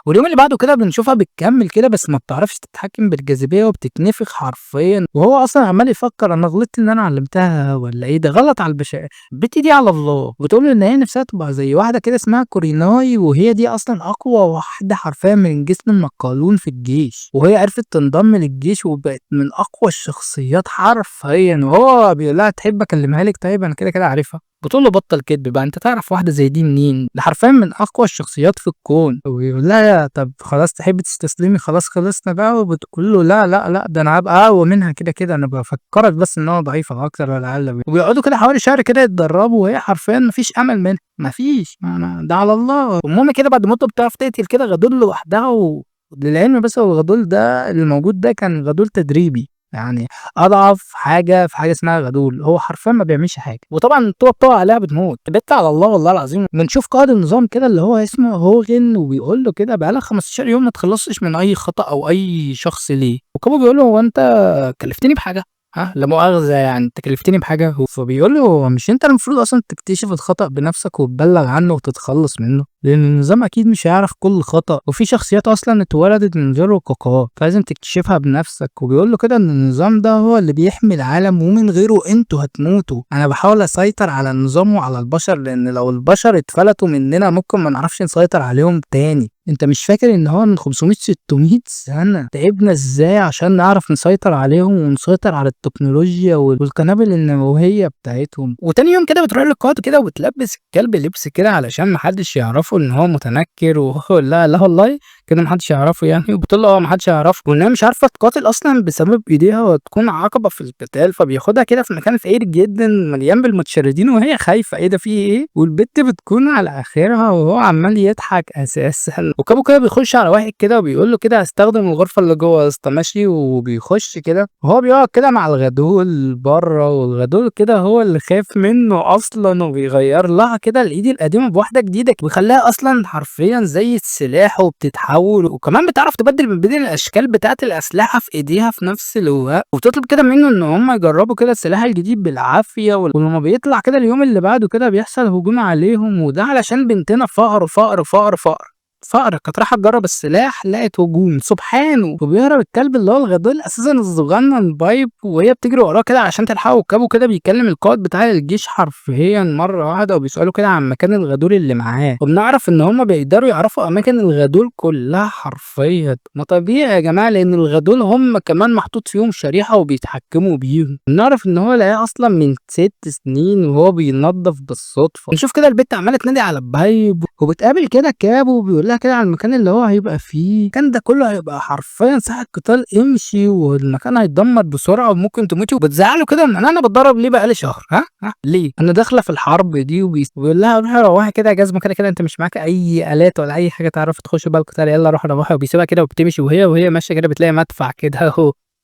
واليوم اللي بعده كده بنشوفها بتكمل كده، بس ما بتعرفش تتحكم بالجاذبيه وبتتنفخ حرفيا. وهو اصلا عمال يفكر انا غلطت ان انا علمتها ولا ايه، ده غلط على البشر، البت دي على الله. وبتقول ان هي نفسها تبقى زي واحدة كده اسمها كوريناي، وهي دي اصلا اقوى واحدة حرفيا من جسم المقالون في الجيش، وهي عرفت تنضم للجيش وبقت من اقوى الشخصيات حرفيا. وهو بيقول لها تحب اكلمها لك؟ طيب انا كده كده عارفها. بتقول له بطل كدب بقى، انت تعرف واحدة زي دي منين؟ ده حرفيا من اقوى الشخصيات في الكون. وبيقول لها طب خلاص تحبي تستسلمي، خلاص خلصنا بقى. وبتقول له لا لا لا، ده انا هبقى اقوى منها كده كده، انا بفكرك بس ان انا ضعيفة اكتر ولا اقل. وبيقعدوا كده حوالي شهر كده يتدربوا، وهي حرفيا مفيش امل منها، مفيش، ده على الله. المهم كده بعد مده بتعرف تقتل كده غدول لوحدها. وللعلم بس هو الغدول ده اللي موجود ده كان غدول تدريبي، يعني اضعف حاجة في حاجة اسمها غدول، هو حرفيا ما بيعملش حاجة. وطبعا الطوبه بتقع عليها بتموت، بت على الله والله العظيم. بنشوف قائد النظام كده اللي هو اسمه هوغن، وبيقول له كده بقالك 15 يوم ما تخلصتش من اي خطا او اي شخص ليه؟ وكابو بيقول له هو انت كلفتني بحاجة؟ ها لا مؤاخذة يعني انت كلفتني بحاجة؟ فبيقول له مش انت المفروض اصلا تكتشف الخطا بنفسك وتبلغ عنه وتتخلص منه؟ لان النظام اكيد مش هيعرف كل خطا، وفي شخصيات اصلا اتولدت من غير رقاقات فلازم تكتشفها بنفسك. وبيقول له كده ان النظام ده هو اللي بيحمي العالم ومن غيره انتوا هتموتوا. انا بحاول اسيطر على النظام وعلى البشر، لان لو البشر اتفلتوا مننا ممكن ما نعرفش نسيطر عليهم تاني. انت مش فاكر ان هو من 500 600 سنة تعبنا ازاي عشان نعرف نسيطر عليهم ونسيطر على التكنولوجيا والقنابل النووية بتاعتهم؟ وتاني يوم كده بتروح للقائد كده وبتلبس الكلب لبس كده علشان محدش يعرفه ان هو متنكر، وهو لا لا والله كده محدش يعرفه يعني. وبتقول له اه محدش يعرفه، وانها مش عارفه تقاتل اصلا بسبب ايديها وتكون عقبه في القتال. فبياخدها كده في مكان فقير جدا مليان بالمتشردين، وهي خايفة ايه ده في ايه، والبت بتكون على اخرها وهو عمال يضحك اساسا. وكابو كده بيخش على واحد كده وبيقول له كده هستخدم الغرفة اللي جوه يا اسطى ماشي. وبيخش كده وهو بيقعد كده مع الغدول بره، والغدول كده هو اللي خاف منه اصلا، وبيغير لها كده الايد القديمة بواحدة جديدة ويخليها اصلا حرفيا زي السلاح وبتتحول، وكمان بتعرف تبدل من بين الاشكال بتاعه الاسلحة في ايديها في نفس الوقت. وبتطلب كده منه ان هم يجربوا كده السلاح الجديد بالعافية. ولما بيطلع كده اليوم اللي بعده كده بيحصل هجوم عليهم، وده علشان بنتنا فقر فقر فقر فقر فقر كانت رايحة تجرب السلاح لقت هجوم سبحانه. وبيهرب الكلب اللي هو الغدول اساسا الصغنن بايب، وهي بتجري وراه كده عشان تلحقه. وكابو كده بيكلم القائد بتاع الجيش حرفيا مرة واحدة، وبيساله كده عن مكان الغدول اللي معاه. وبنعرف ان هما بيقدروا يعرفوا اماكن الغدول كلها حرفيا. ما طبيعي يا جماعة، لان الغدول هم كمان محطوط فيهم شريحة وبيتحكموا بيهم. بنعرف ان هو لقاه اصلا من 6 سنين وهو بينظف بالصدفة. نشوف كده البت عماله تنادي على بايب، وبتقابل كده كابو وبيقول لها لها كده على المكان اللي هو هيبقى فيه. المكان ده كله هيبقى حرفيا ساحة قتال، امشي والمكان هيتدمر بسرعة وممكن تموتي. وبتزعله كده ان انا بتدرب ليه بقالي شهر؟ ها ها ليه انا داخله في الحرب دي؟ وبيقول لها روحي روحي كده يا جزمه، كده كده انت مش معاك اي الات ولا اي حاجة تعرف تخش بقى القتال، يلا روحي روحي. وبيسيبها كده وبتمشي، وهي ماشية كده بتلاقي مدفع كده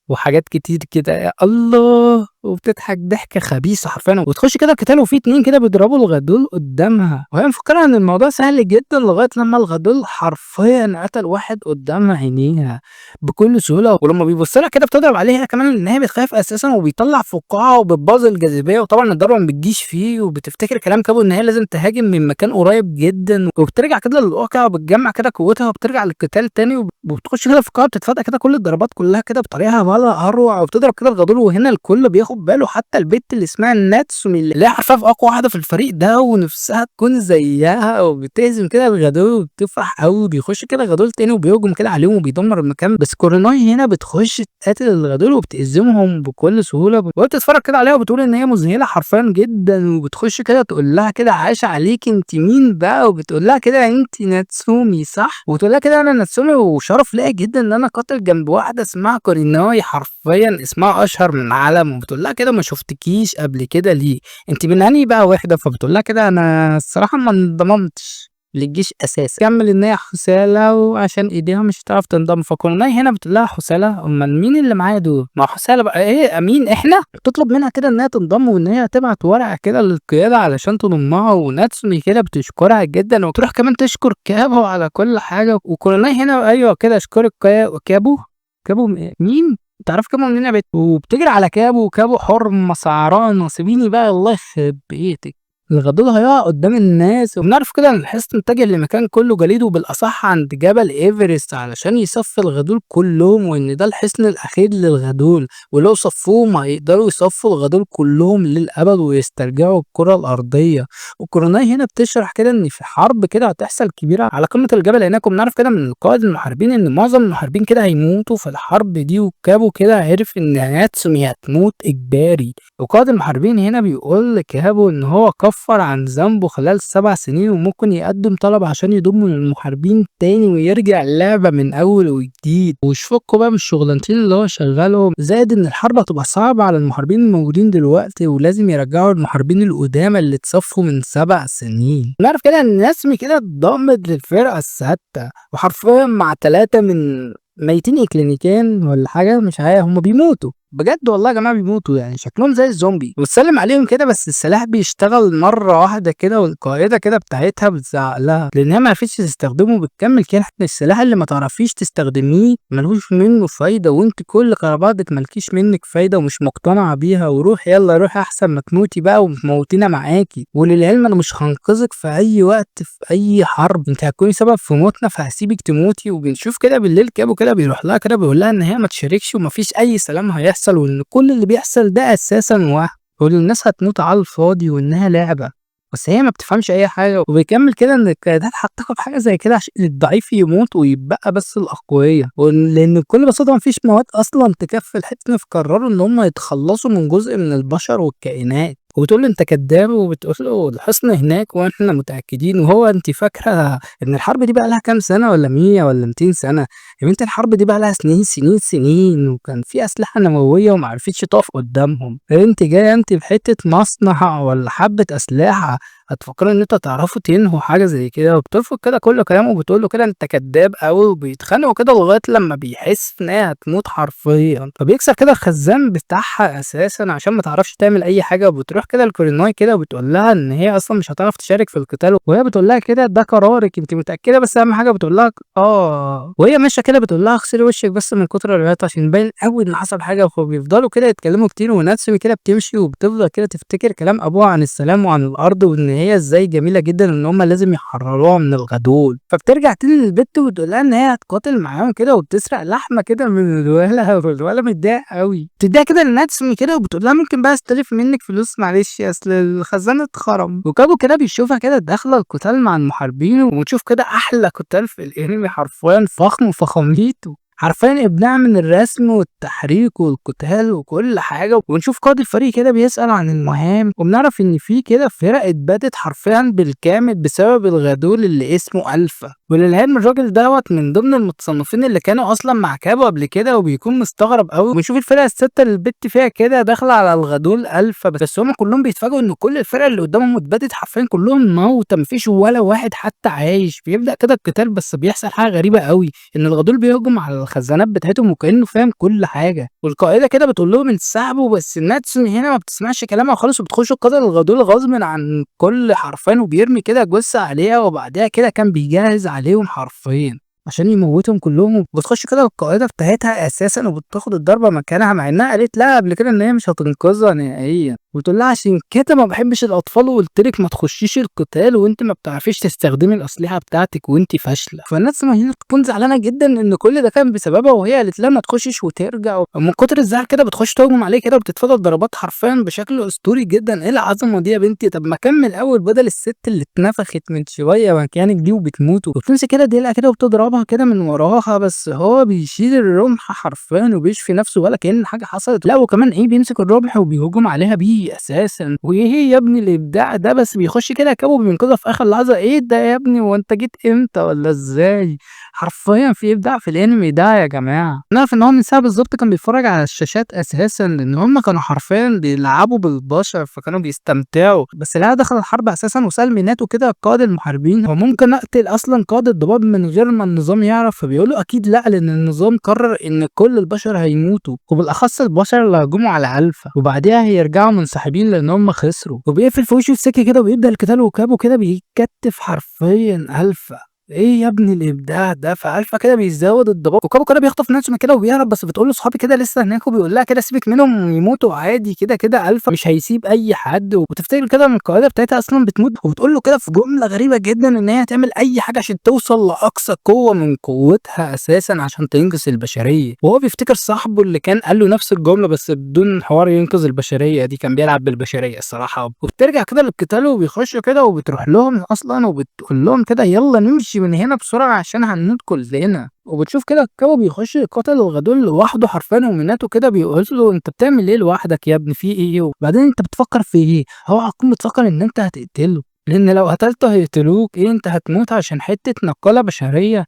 وحاجات كتير كده، يا الله، وبتضحك ضحكه خبيثة حرفيا وتخش كده القتال. وفي اتنين كده بيضربوا الغدول قدامها، وهي مفكرة ان الموضوع سهل جدا لغاية لما الغدول حرفيا قتل واحد قدام عينيها بكل سهولة. ولما بيبص لها كده بتضرب عليها كمان لان هي بتخاف اساسا، وبيطلع فقاعة وبتبوظ الجاذبية، وطبعا الضربة ما بتجيش فيه. وبتفتكر كلام كابو ان هي لازم تهاجم من مكان قريب جدا، وبترجع كده للواقع وبتجمع كده قوتها وبترجع للقتال تاني، وبتخش كده في القاعة بتتفادى كده كل الضربات كلها كده بطريقة ولا اروع، وبتضرب كده الغدول. وهنا الكل بياخد باله، حتى البت اللي اسمها ناتسومي اللي هي حرفيا في اقوى واحدة في الفريق ده ونفسها تكون زيها، وبتهزم كده الغدول وبتفرح قوي. بيخش كده غدول تاني وبيهجم كده عليهم وبيدمر المكان، بس كوروناي هنا بتخش تقاتل الغدول وبتهزمهم بكل سهولة. وهي بتتفرج كده عليها وبتقول ان هي مذهلة حرفيا جدا، وبتخش كده تقول لها كده عاش عليك انت مين بقى، وبتقول لها كده انت ناتسومي صح؟ وتقول لها كده انا ناتسومي وشرف ليا جدا ان انا قاتل جنب واحدة اسمها كوريناي، حرفيا اسمها اشهر من العالم. وبتقول لها كده ما شفتكيش قبل كده ليه، انت من انهي بقى وحده؟ فبتقول لها كده انا الصراحة ما انضممتش للجيش اساسا. كمل ان هي حسالة وعشان ايديها مش هتعرف تنضم. فكورناي هنا بتقول لها حسالة؟ امال مين اللي معايا دول؟ ما حسالة بقى ايه مين احنا؟ بتطلب منها كده انها تنضم وان هي تبعت ورقة كده للقياده علشان تضمها. وناتسومي كده بتشكرها جدا، وتروح كمان تشكر كابو على كل حاجة. وكورناي هنا ايوه كده اشكرك كابو، كابو مين؟ تعرف كابو منين يا بت؟ وبتجري على كابو، وكابو حرمه سعرانه، سيبيني بقى الله يخرب بيتك. الغدول هيقع قدام الناس. وبنعرف كده ان الحصن اتجه لمكان كله جليد، وبالاصح عند جبل ايفرست علشان يصفي الغدول كلهم، وان ده الحصن الاخير للغدول، ولو صفوهم هيقدروا يصفوا الغدول كلهم للابد ويسترجعوا الكره الارضية. وكوروناي هنا بتشرح كده ان في حرب كده هتحصل كبيرة على قمة الجبل هناك. وبنعرف كده من قائد المحاربين ان معظم المحاربين كده هيموتوا في الحرب دي، وكابو كده عرف ان ناتسومي هتموت اجباري. وقائد المحاربين هنا بيقول لكابو ان هو كفر عن ذنبه خلال 7 سنين، وممكن يقدم طلب عشان يضم للمحاربين تاني ويرجع اللعبة من اول وجديد، ويشفقوا بقى من الشغلانتين اللي هو شغالهم. زائد ان الحرب هتبقى صعبة على المحاربين الموجودين دلوقتي، ولازم يرجعوا المحاربين القدامى اللي اتصفوا من 7 سنين. نعرف كده ان ناسمي كده اتضمت للفرقة السادسة، وحرفيا مع 3 من ميتين اكلينيكان ولا حاجة مش عارف، هم بيموتوا بجد والله يا جماعة، بيموتوا يعني شكلهم زي الزومبي. وتسلم عليهم كده، بس السلاح بيشتغل مرة واحدة كده، والقائده كده بتاعتها بتزعق لها لان هي ما عرفتش تستخدمه. بتكمل كده السلاح اللي ما تعرفيش تستخدميه ملهوش منه فايده، وانت كل قراباتك مالكيش منك فايده ومش مقتنعة بيها، وروح يلا روح احسن ما تموتي بقى وتموتينا معاكي. وللعلم انا مش هنقذك في اي وقت في اي حرب، انت هتكوني سبب في موتنا فهسيبك تموتي. وبنشوف كده بالليل كابو كده بيروح لها كده بيقول لها ان هي ما تشاركش ومفيش اي سلام هيحصل، وان كل اللي بيحصل ده اساسا وهم، وان الناس هتموت على الفاضي وانها لعبه، بس هي ما بتفهمش اي حاجة. وبيكمل كده ان القيادات هتاخد حاجة زي كده عشان الضعيف يموت ويتبقى بس الاقوياء، لان بكل بساطة مفيش مواد اصلا تكفي الحتة، فقرروا ان هم يتخلصوا من جزء من البشر والكائنات. وبتقول له انت كداب، وبتقول له الحصن هناك واحنا متاكدين. وهو انت فاكره ان الحرب دي بقى لها كام سنة، ولا 100 ولا 200 سنة؟ يا بنت الحرب دي بقى لها سنين سنين سنين، وكان في اسلحة نووية وما عرفتش تقف قدامهم. انت جاية انت بحته مصنع ولا حبه اسلحة هتفكروا ان انتوا تعرفوا تنهوا حاجة زي كده؟ وبترفض كده كل كلامه وبتقول له كده انت كداب قوي. وبيتخانقوا كده لغاية لما بيحس ان هي هتموت حرفيا، فبيكسر كده الخزان بتاعها اساسا عشان ما تعرفش تعمل اي حاجة. وبتروح كده لكوريناي كده وبتقول لها ان هي اصلا مش هتعرف تشارك في القتال، وهي بتقول لها كده ده قرارك انت متاكدة، بس اهم حاجة بتقول لها اه. وهي ماشية كده بتقول لها اغسلي وشك بس من كتر الرياضة عشان باين قوي ان حصل حاجة. فبيفضلوا كده يتكلموا كتير، وناتسومي كده بتمشي وبتفضل كده تفتكر كلام ابوها عن السلام وعن الارض وان هي ازاي جميلة جدا ان هم لازم يحرروها من الغدول. فبترجع تاني للبت وتقول لها ان هي هتقاتل معاهم كده، وبتسرق لحمه كده من الولا، والولا متضايق قوي. بتديها كده لناتسومي كده وبتقول لها ممكن بقى استلف منك فلوس معلش اصل الخزانة اتخرم. وكابو كده بيشوفها كده داخله القتال مع المحاربين، ونشوف كده احلى قتال في الانمي حرفيا، فخم وفخاميته. حرفيا ابداع من الرسم والتحريك والقتال وكل حاجة. ونشوف قائد الفريق كده بيسأل عن المهام، وبنعرف ان في كده فرق اتبادت حرفيا بالكامل بسبب الغدول اللي اسمه الفا. وللعلم الراجل دوت من ضمن المتصنفين اللي كانوا اصلا مع كابو قبل كده، وبيكون مستغرب قوي. ونشوف الفرقة الستة اللي البت فيها كده داخله على الغدول الفا، بس هم كلهم بيتفاجئوا ان كل الفرقة اللي قدامهم اتبادت حرفيا كلهم موتى، مفيش ولا واحد حتى عايش. بيبدا كده القتال، بس بيحصل حاجة غريبة قوي، ان الغدول بيهجم على الخزانات بتاعتهم وكانه فاهم كل حاجة. والقائده كده بتقول لهم انسحبوا، بس ناتسومي هنا ما بتسمعش كلامها خالص، وبتخش القتال الغدول غصب عن كل حرفيا، وبيرمي كده جثة عليها، وبعدها كده كان بيجهز عليهم حرفيا عشان يموتهم كلهم. وبتخش كده القائده بتاعتها اساسا وبتاخد الضربة مكانها، مع انها قالت لها قبل كده ان هي مش هتنقذها نهائيا، وتقول لها عشان كده ما بحبش الاطفال وقلت لك ما تخشيش القتال وانت ما بتعرفيش تستخدمي الاسلحة بتاعتك وانت فاشلة. فالناس ما هنا تكون زعلانة جدا ان كل ده كان بسببها، وهي قالت لها ما تخشش وترجع، ومن كتر الزعل كده بتخش تهجم عليه كده وبتتفادى الضربات حرفيا بشكل اسطوري جدا. ايه العظمة دي يا بنتي؟ طب ما كمل اول بدل الست اللي اتنفخت من شوية مكانك دي وبتموت. وبتمسك كده ديلها كده وبتضربها كده من وراها، بس هو بيشيل الرمح حرفيا وبيشفي نفسه ولا كأن حاجة حصلت. لا وكمان ايه، بيمسك الرمح وبيهجم عليها بيه اساسا. وايه يا ابني الابداع ده؟ بس بيخش كده كابو بينقذها في اخر لحظة. ايه ده يا ابني، وانت جيت امتى ولا ازاي؟ حرفيا في ابداع في الانمي ده يا جماعة. نعرف ان هو من ساعة بالظبط كان بيتفرج على الشاشات اساسا، لان هم كانوا حرفيا بيلعبوا بالبشر فكانوا بيستمتعوا. بس لا دخل الحرب اساسا وسال ميناتو كده قائد المحاربين، هو ممكن اقتل اصلا قائد الضباب من غير ما النظام يعرف؟ فبيقولوا اكيد لا، لان النظام قرر ان كل البشر هيموتوا، وبالاخص البشر اللي هجموا على الفا، وبعديها هيرجعوا منسحبين لان هم خسروا. وبيقفل في وشه السكة كده وبيبدا القتال، وكابو كده بيكتف حرفيا الفا. ايه يا ابني الابداع ده؟ فالفا كده بيزود الضباب، وكابو كده بيخطف نفسه من كده وبيهرب، بس بتقول له صحابي كده لسه هناك، وبيقول لها كده سيبك منهم يموتوا عادي كده كده الفا مش هيسيب اي حد. وتفتكر كده ان القاعدة بتاعتها اصلا بتموت، وبتقول له كده في جملة غريبة جدا ان هي هتعمل اي حاجة عشان توصل لاقصى قوة من قوتها اساسا عشان تنقذ البشرية. وهو بيفتكر صاحبه اللي كان قال له نفس الجملة بس بدون حوار ينقذ البشرية دي، كان بيلعب بالبشرية الصراحة. وبترجع كده للقتال وبيخشوا كده وبتروح لهم اصلا وبتقول لهم كده يلا نمشي من هنا بسرعة عشان هنموت كلنا. وبتشوف كده كاو بيخش يقاتل الغدول لوحده حرفيا، وميناتو كده بيقول له انت بتعمل ايه لوحدك يا ابني، في ايه؟ وبعدين انت بتفكر في ايه؟ هو هتكون بتفكر ان انت هتقتله، لان لو قتلته هيقتلوك. ايه انت هتموت عشان حتة نقاله بشرية؟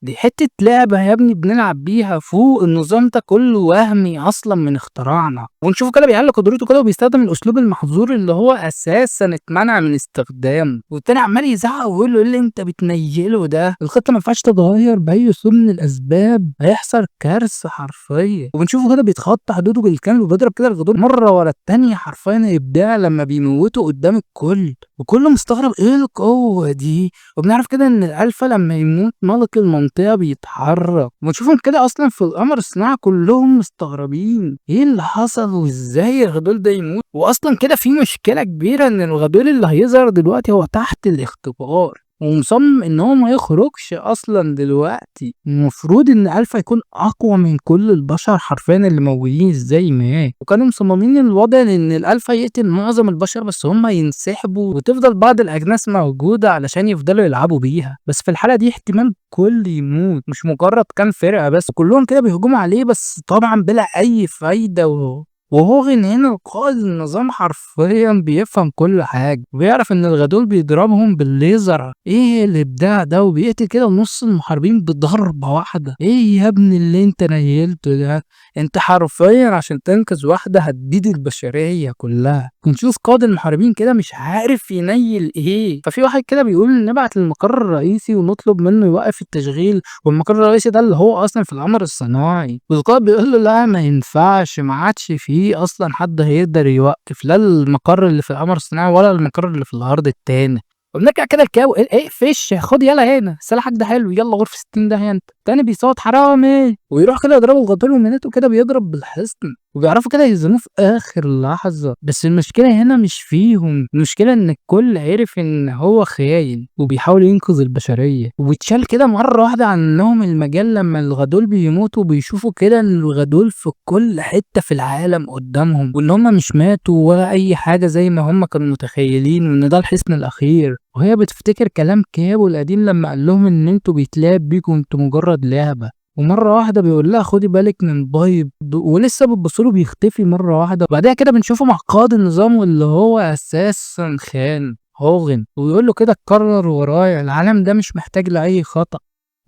دي حتة لعبة يا ابني بنلعب بيها فوق، النظام ده كله وهمي أصلا من اختراعنا. ونشوفه كده بيعلي قدرته كده وبيستخدم الأسلوب المحظور اللي هو أساسا اتمنع من استخدامه. والتاني عمال يزعق ويقول له ايه اللي انت بتنيله ده، الخطة ما ينفعش تتغير بأي أسلوب من الأسباب، هيحصل كارثة حرفيا. وبنشوفه كده بيتخطى حدوده بالكامل وبيضرب كده الغدور مرة ورا التانية، حرفيا إبداع لما بيموته قدام الكل، وكله مستغرب ايه القوة دي. وبنعرف كده ان الالفا لما يموت ملك المنطقة بيتحرك، ونشوفهم كده اصلا في القمر الصناعي كلهم مستغربين ايه اللي حصل وازاي الغدول ده يموت. واصلا كده في مشكلة كبيرة ان الغدول اللي هيظهر دلوقتي هو تحت الاختبار ومصمم ان هو ما يخرجش اصلا دلوقتي. المفروض ان الفا يكون اقوى من كل البشر حرفيا اللي موجودين، ازاي ما وكانوا مصممين الوضع ان الالفا يقتل معظم البشر بس هم ينسحبوا وتفضل بعض الاجناس موجودة علشان يفضلوا يلعبوا بيها. بس في الحالة دي احتمال كل يموت، مش مجرد كام فرقه بس، كلهم كده بيهجموا عليه بس طبعا بلا اي فايده. وهوغن هنا قائد النظام حرفيا بيفهم كل حاجة وبيعرف ان الغدول بيضربهم بالليزر. ايه الابداع ده؟ وبيقتل كده نص المحاربين بضربة واحدة. ايه يا ابني اللي انت نيلته ده؟ انت حرفيا عشان تنقذ واحدة هتبيد البشرية كلها. ونشوف قائد المحاربين كده مش عارف ينيل ايه، ففي واحد كده بيقول نبعت للمقر الرئيسي ونطلب منه يوقف التشغيل، والمقر الرئيسي ده اللي هو اصلا في القمر الصناعي. والقائد بيقول له لا ما ينفعش، ما عادش فيه اصلا حد هيقدر يوقف لا المقر اللي في القمر الصناعي ولا المقر اللي في الارض التاني. وبنرجع كده لكاو، ايه فيش خد يلا هنا سلاحك ده حلو، يلا غرفة 60 ده انت. تاني بيصوت حرامي ويروح كده يضربه الغدول وميناته كده بيضرب بالحصن، وبيعرفوا كده يهزموه في اخر لحظة. بس المشكلة هنا مش فيهم، المشكلة ان الكل عرف ان هو خاين وبيحاول ينقذ البشرية، وبيتشال كده مرة واحدة عنهم المجال لما الغدول بيموتوا، بيشوفوا كده ان الغدول في كل حتة في العالم قدامهم، وان هم مش ماتوا ولا اي حاجة زي ما هم كانوا متخيلين، وان ده الحصن الاخير. وهي بتفتكر كلام كابو القديم لما قال لهم ان انتوا بيتلعب بيكم، انتوا مجرد لعبة. ومرة واحدة بيقول لها خدي بالك من بايب، ولسه بتبص له بيختفي مرة واحدة. وبعدها كده بنشوفه مع قائد النظام واللي هو اساسا خان هوغن، ويقول له كده اتكرر ورايا، العالم ده مش محتاج لاي خطأ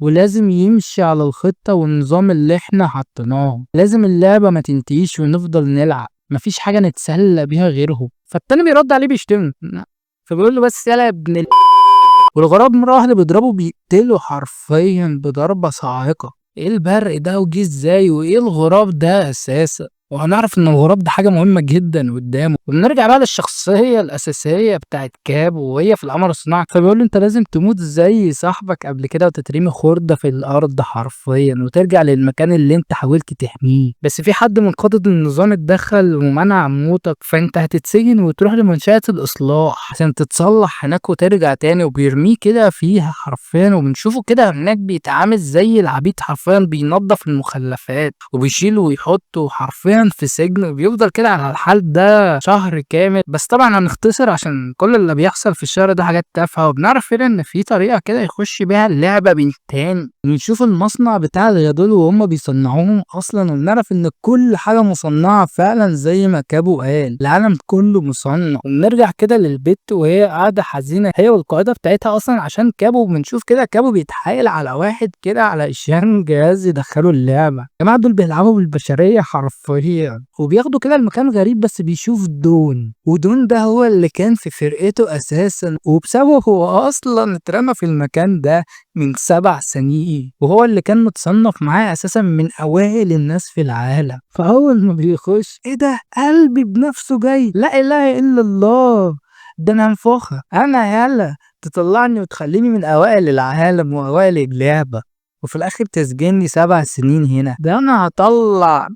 ولازم يمشي على الخطة والنظام اللي احنا حطيناه، لازم اللعبة ما تنتهيش ونفضل نلعب، مفيش حاجة نتسلى بيها غيرهم. فالتاني بيرد عليه بيشتمه، فبيقول له بس يلا يا ابن والغراب مرة واحدة بيضربه بيقتله حرفيا بضربة صاعقة. ايه البرق ده وجه ازاي وايه الغراب ده اساسا؟ وهنعرف ان الغراب ده حاجة مهمة جدا قدامه. وبنرجع بقى للشخصية الأساسية بتاعت كابو وهي في القمر الصناعي، فبيقول له انت لازم تموت زي صاحبك قبل كده وتترمي خردة في الأرض حرفيا وترجع للمكان اللي انت حاولت تحميه، بس في حد من قادة النظام اتدخل ومنع موتك، فانت هتتسجن وتروح لمنشأة الإصلاح عشان تتصلح هناك وترجع تاني. وبيرميه كده فيها حرفيا، وبنشوفه كده هناك بيتعامل زي العبيد حرفيا، بينظف المخلفات وبيشيله ويحطه حرفيا في سجن، وبيفضل كده على الحال ده شهر كامل. بس طبعا هنختصر عشان كل اللي بيحصل في الشهر ده حاجات تافهة. وبنعرف هنا ان في طريقه كده يخش بيها اللعبة من تاني، بنشوف المصنع بتاع الغدول وهم بيصنعوهم اصلا، وبنعرف ان كل حاجة مصنعه فعلا زي ما كابو قال، العالم كله مصنع. وبنرجع كده للبيت وهي قاعدة حزينة هي والقاعدة بتاعتها اصلا عشان كابو. بنشوف كده كابو بيتحايل على واحد كده علشان جهاز يدخله اللعبة. يا جماعة دول بيلعبوا بالبشرية حرفيا. وبياخدوا كده المكان غريب، بس بيشوف دون، ودون ده هو اللي كان في فرقته اساسا، وبسببه هو اصلا اترمى في المكان ده من 7 سنين، وهو اللي كان متصنف معاه اساسا من اوائل الناس في العالم. فاول ما بيخش ايه ده، قلبي بنفسه جاي، لا اله الا الله، ده انا هنفخها انا، يلا تطلعني وتخليني من اوائل العالم واوائل اللعبة، وفي الاخر تسجني 7 سنين هنا، ده انا هطلع.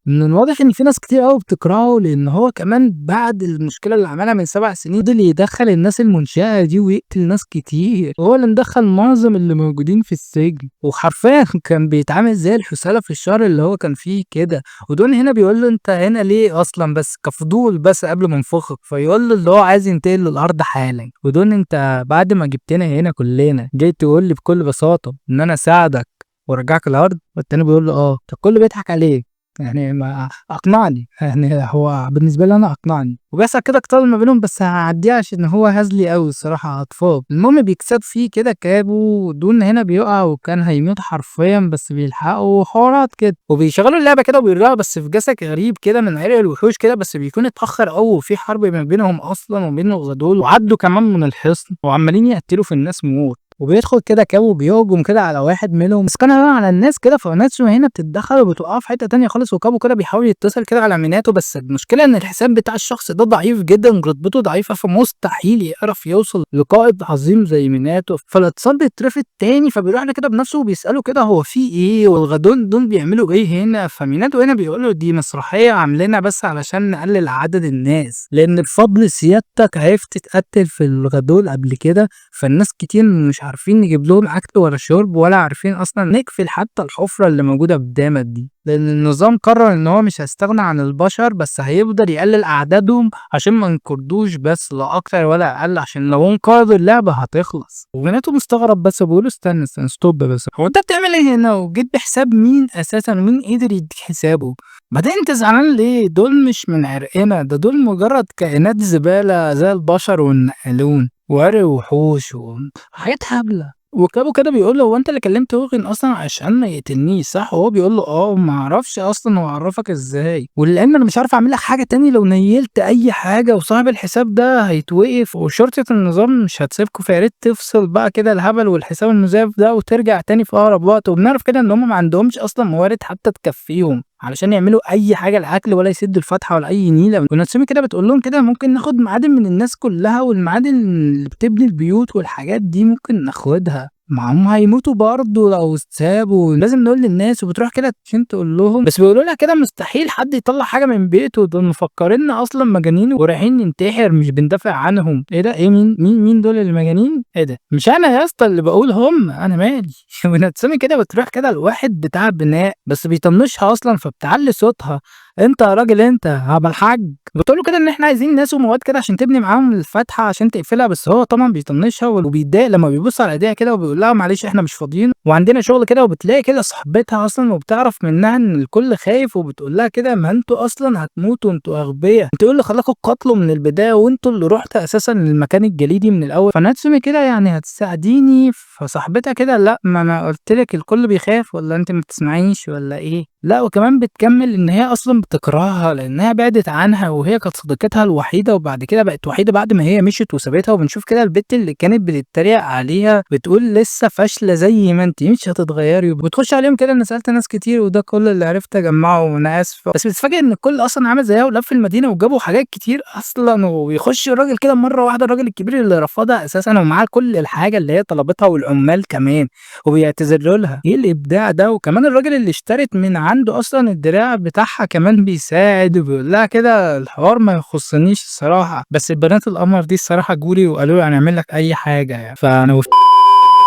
من الواضح ان في ناس كتير قوي بتكرهه، لان هو كمان بعد المشكلة اللي عملها من 7 سنين فضل يدخل الناس المنشاة دي ويقتل ناس كتير، وهو اللي مدخل معظم اللي موجودين في السجن، وحرفيا كان بيتعامل زي الحثاله في الشهر اللي هو كان فيه كده. ودون هنا بيقول له انت هنا ليه اصلا، بس كفضول بس قبل ما انفخك، فيقول له اللي هو عايز ينتقل للارض حالا. ودون انت بعد ما جبتنا هنا كلنا جاي تقول لي بكل بساطة ان انا اساعدك وارجعك الارض؟ والتاني بيقول له اه. طب كله بيضحك عليه، يعني ما اقنعني، يعني هو بالنسبة لي انا اقنعني. وبيحصل كده قتال ما بينهم، بس هعديها عشان هو هزلي قوي الصراحة، اطفال. المهم بيكسب فيه كده كابو، ودون هنا بيقع وكان هيموت حرفيا، بس بيلحقوا حوارات كده وبيشغلوا اللعبة كده وبيرجعوا، بس في جسد غريب كده من عرق الوحوش كده، بس بيكون اتاخر قوي وفي حرب ما بينهم اصلا وبين الغدول، وعدوا كمان من الحصن وعمالين يقتلوا في الناس موت. وبيدخل كده كابو بيهجم كده على واحد منهم، بس كان على الناس كده، فناتسو هنا بتتدخل وبتوقعه في حتة تانية خالص. وكابو كده بيحاول يتصل كده على ميناتو، بس المشكلة ان الحساب بتاع الشخص ده ضعيف جدا، رتبته ضعيفة، فمستحيل يعرف يوصل لقائد عظيم زي ميناتو. فالاتصال بيترفض تاني، فبيروح له كده بنفسه وبيساله كده هو في ايه والغدون دول بيعملوا ايه هنا. فميناتو هنا بيقول له دي مسرحية عاملينها بس علشان نقلل عدد الناس، لان بفضل سيادتك عرفت تقتل في الغدول قبل كده، فالناس كتير مش عارفين نجيب لهم اكل ولا شرب، ولا عارفين اصلا نقفل حتى الحفرة اللي موجودة قدامك دي، لان النظام قرر ان هو مش هيستغنى عن البشر، بس هيفضل يقلل اعدادهم عشان ما ينقرضوش بس، لا اكتر ولا اقل، عشان لو انقرضوا اللعبة هتخلص. وميناتو مستغرب بس بيقول استنى استنى stop بس، هو انت بتعمل ايه هنا وجيت بحساب مين اساسا، ومين قدر يديك حسابه؟ بعدين انت زعلان ليه؟ دول مش من عرقنا، ده دول مجرد كائنات زبالة زي البشر والنقلون وعرق وحوش وحاجات هبلة. وكابو كده بيقول له هو انت اللي كلمت هوغن اصلا عشان ما يقتلنيش صح؟ وهو بيقول له اه، ما اعرفش اصلا هو عرفك ازاي، وللعلم انا مش عارف اعمل لك حاجة تاني لو نيلت اي حاجة، وصاحب الحساب ده هيتوقف وشرطه النظام مش هتسيبكوا، فيا ريت تفصل بقى كده الهبل والحساب المزيف ده وترجع تاني في اقرب وقت. وبنعرف كده ان هم ما عندهمش اصلا موارد حتى تكفيهم علشان يعملوا اي حاجة الاكل ولا يسدوا الفتحة ولا اي نيله. وناتسومي كده بتقول لهم كده ممكن ناخد معادن من الناس كلها، والمعادن اللي بتبني البيوت والحاجات دي ممكن ناخدها، ما هم هيموتوا برضه لو سابوا، لازم نقول للناس. وبتروح كده عشان تقول لهم، بس بيقولوا لها كده مستحيل حد يطلع حاجة من بيته، دول مفكريننا اصلا مجانين ورايحين ننتحر مش بندافع عنهم. ايه ده؟ ايه مين مين مين دول المجانين؟ ايه ده؟ مش انا يا اسطى اللي بقول، هم انا مالي. وناتسومي كده بتروح كده لواحد بتاع بناء، بس بيطنشها اصلا، فبتعلي صوتها انت يا راجل انت يا الحاج. بتقول له كده ان احنا عايزين ناس ومواد كده عشان تبني معاهم الفتحة عشان تقفلها، بس هو طبعا بيطنشها وبيتضايق لما بيبص على ايديها كده وبيقول لها معلش احنا مش فاضيين وعندنا شغل كده. وبتلاقي كده صاحبتها اصلا وبتعرف منها ان الكل خايف، وبتقول لها كده ما انتوا اصلا هتموتوا، انتوا اغبياء، انتوا اللي خلاكوا تقاتلوا من البداية وانتوا اللي رحتوا اساسا للمكان الجليدي من الاول. فناتسومي كده يعني هتساعديني؟ فصاحبتها كده لا ما انا قلت لك الكل بيخاف، ولا انت ما بتسمعيش ولا ايه؟ لا وكمان بتكمل ان هي اصلا بتكرهها لانها بعدت عنها وهي كانت صديقتها الوحيدة، وبعد كده بقت وحيده بعد ما هي مشيت وسابتها. وبنشوف كده البت اللي كانت بتتريق عليها بتقول لسه فاشلة زي ما انت مش هتتغيري، وبتخش عليهم كده انا سالت ناس كتير وده كل اللي عرفت اجمعه وانا اسفه. بس بتتفاجئ ان الكل اصلا عامل زيها ولف المدينة وجابوا حاجات كتير اصلا. وبيخش الراجل كده مرة واحدة، الراجل الكبير اللي رفضها اساسا ومعاه كل الحاجة اللي هي طلبتها والعمال كمان، وبيعتذر لها. ايه الابداع ده؟ وكمان الراجل اللي اشترت من عنده اصلا الدراع بتاعها كمان بيساعد وبيقول لها كده الحوار ما يخصنيش الصراحة، بس البنات القمر دي الصراحة جولي وقالوا لي هنعمل لك اي حاجة يعني. فانا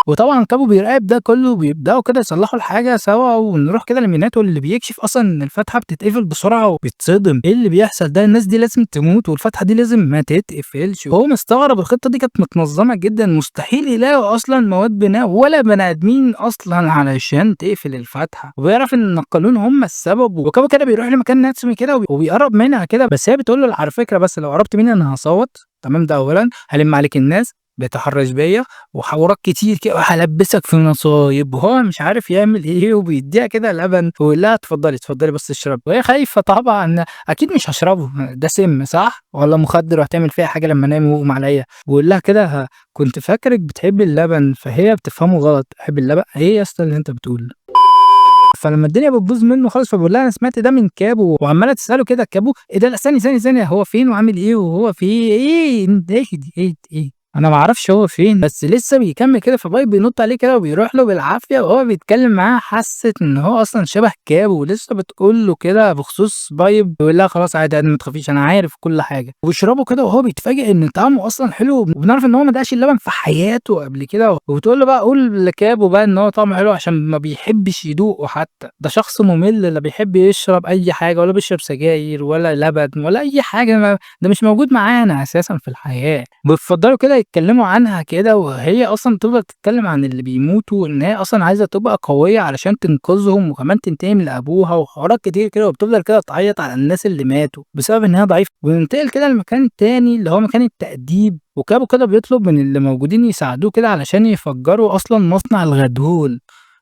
وطبعا كابو بيراقب ده كله، وبيبداوا كده يصلحوا الحاجة سوا. ونروح كده لميناتو اللي بيكشف اصلا ان الفتحة بتتقفل بسرعة وبيتصدم ايه اللي بيحصل ده، الناس دي لازم تموت والفتحة دي لازم ما تتقفلش. وهو مستغرب الخطة دي كانت متنظمه جدا، مستحيل يلاقوا اصلا مواد بناء ولا بني ادمين اصلا علشان تقفل الفتحة. وبيعرف ان النقالون هم السبب. وكابو كده بيروح لمكان ناتسومي كده وبيقرب منها كده، بس هي بتقول له على فكرة بس لو قربت مني انا هصوت، تمام؟ ده اولا هلم عليك الناس بيتحرش بيا وحوارات كتير كده وهلبسك في نصايب. وهو مش عارف يعمل ايه، وبيديها كده لبن ويقول لها اتفضلي اتفضلي بس اشربي، وهي خايفة طبعا اكيد مش هشربه ده سم صح ولا مخدر وهتعمل فيها حاجة لما انام واغمى عليا. ويقول لها كده كنت فاكرك بتحبي اللبن، فهي بتفهمه غلط، بحب اللبن ايه يا اسطى اللي انت بتقوله؟ فلما الدنيا بتبوظ منه خالص فبقول لها انا سمعت ده من كابو، وعماله تساله كده كابو ايه ده؟ لا ثانية ثانية ثانية هو فين وعامل ايه وهو في ايه ايه ايه ايه انا ما اعرفش هو فين، بس لسه بيكمل كده. فباي بينط عليه كده وبيروح له بالعافية وهو بيتكلم معاه، حست ان هو اصلا شبه كابو، ولسه بتقول له كده بخصوص بايب، بيقول لها خلاص عادي عادي ما تخافيش انا عارف كل حاجة. وبيشربه كده وهو بيتفاجئ ان طعمه اصلا حلو، وبنعرف ان هو ما دقش اللبن في حياته قبل كده. وبتقول له بقى قول لكابو بقى ان هو طعمه حلو عشان ما بيحبش يدوقه حتى، ده شخص ممل لا بيحب يشرب اي حاجة ولا بيشرب سجاير ولا لبن ولا اي حاجة، ده مش موجود معانا اساسا في الحياة. بيفضلوا كده يتكلموا عنها كده، وهي اصلا تفضل تتكلم عن اللي بيموتوا وان هي اصلا عايزه تبقى قوية علشان تنقذهم وكمان تنتقم لابوها وحوارات كتير كده، وبتفضل كده تعيط على الناس اللي ماتوا بسبب ان هي ضعيفة. وننتقل كده لمكان تاني اللي هو مكان التأديب، وكابو كده بيطلب من اللي موجودين يساعدوه كده علشان يفجروا اصلا مصنع الغدول.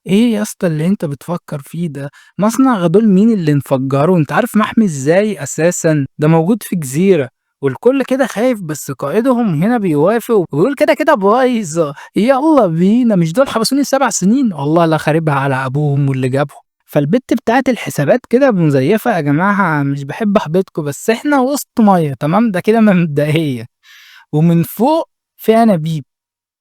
ايه يا اسطى اللي انت بتفكر فيه ده؟ مصنع غدول مين اللي نفجره؟ انت عارف محمي ازاي اساسا؟ ده موجود في جزيرة والكل كده خايف، بس قائدهم هنا بيوافق وبيقول كده كده بايظة يلا بينا، مش دول حبسوني 7 سنين والله لا خاربها على ابوهم واللي جابهم. فالبت بتاعت الحسابات كده مزيفة يا جماعة، مش بحب احبطكم بس احنا وسط مية تمام، ده كده مبدئيا، ومن فوق في انابيب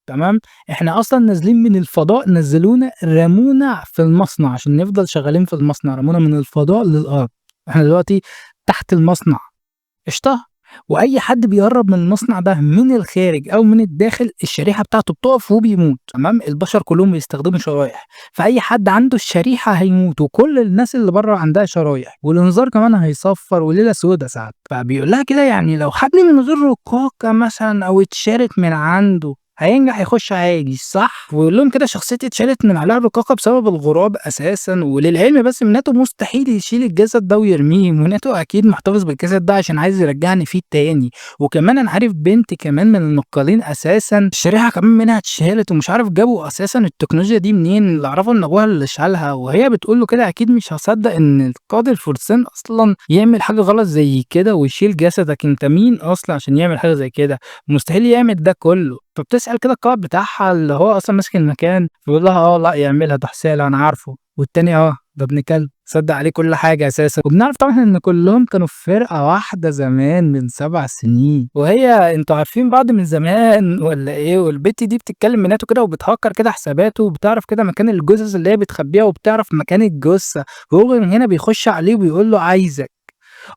تمام، احنا اصلا نازلين من الفضاء، نزلونا رمونا في المصنع عشان نفضل شغالين في المصنع، رمونا من الفضاء للارض، احنا دلوقتي تحت المصنع قشطه. واي حد بيقرب من المصنع ده من الخارج او من الداخل الشريحة بتاعته بتقف وبيموت تمام. البشر كلهم بيستخدموا شرايح، فاي حد عنده الشريحة هيموت، وكل الناس اللي بره عندها شرايح، والانذار كمان هيصفر وليلة سودة ساعات. فبيقول لها كده يعني لو حد من غير رقاقه مثلا او اتشالت من عنده هينجح يخش عادي صح؟ ويقول لهم كده شخصيتي اتشالت من عليها الرقاقه بسبب الغراب اساسا، وللعلم بس ميناتو مستحيل يشيل الجسد ده ويرميه، ميناتو اكيد محتفظ بالجسد ده عشان عايز يرجعني فيه تاني. وكمان انا عارف بنت كمان من النقالين اساسا الشريحة كمان منها اتشالت، ومش عارف جابوا اساسا التكنولوجيا دي منين، اللي اعرفه ان ابوها اللي شالها. وهي بتقول له كده اكيد مش هصدق ان القاضي الفرسان اصلا يعمل حاجة غلط زي كده ويشيل جسدك، انت مين اصلا عشان يعمل حاجة زي كده؟ مستحيل يعمل ده كله. فبتسأل كده القائد بتاعها اللي هو اصلا ماسك المكان، فبيقول لها اه لا يعملها ده حسالة انا عارفه، والتاني اه ده ابن كلب صدق عليه كل حاجة اساسا. وبنعرف طبعا ان كلهم كانوا في فرقه واحدة زمان من 7 سنين، وهي انتوا عارفين بعض من زمان ولا ايه؟ والبت دي بتتكلم ميناتو كده وبتهكر كده حساباته، وبتعرف كده مكان الجثث اللي هي بتخبيها، وبتعرف مكان الجثة. وهو من هنا بيخش عليه وبيقول له عايزك،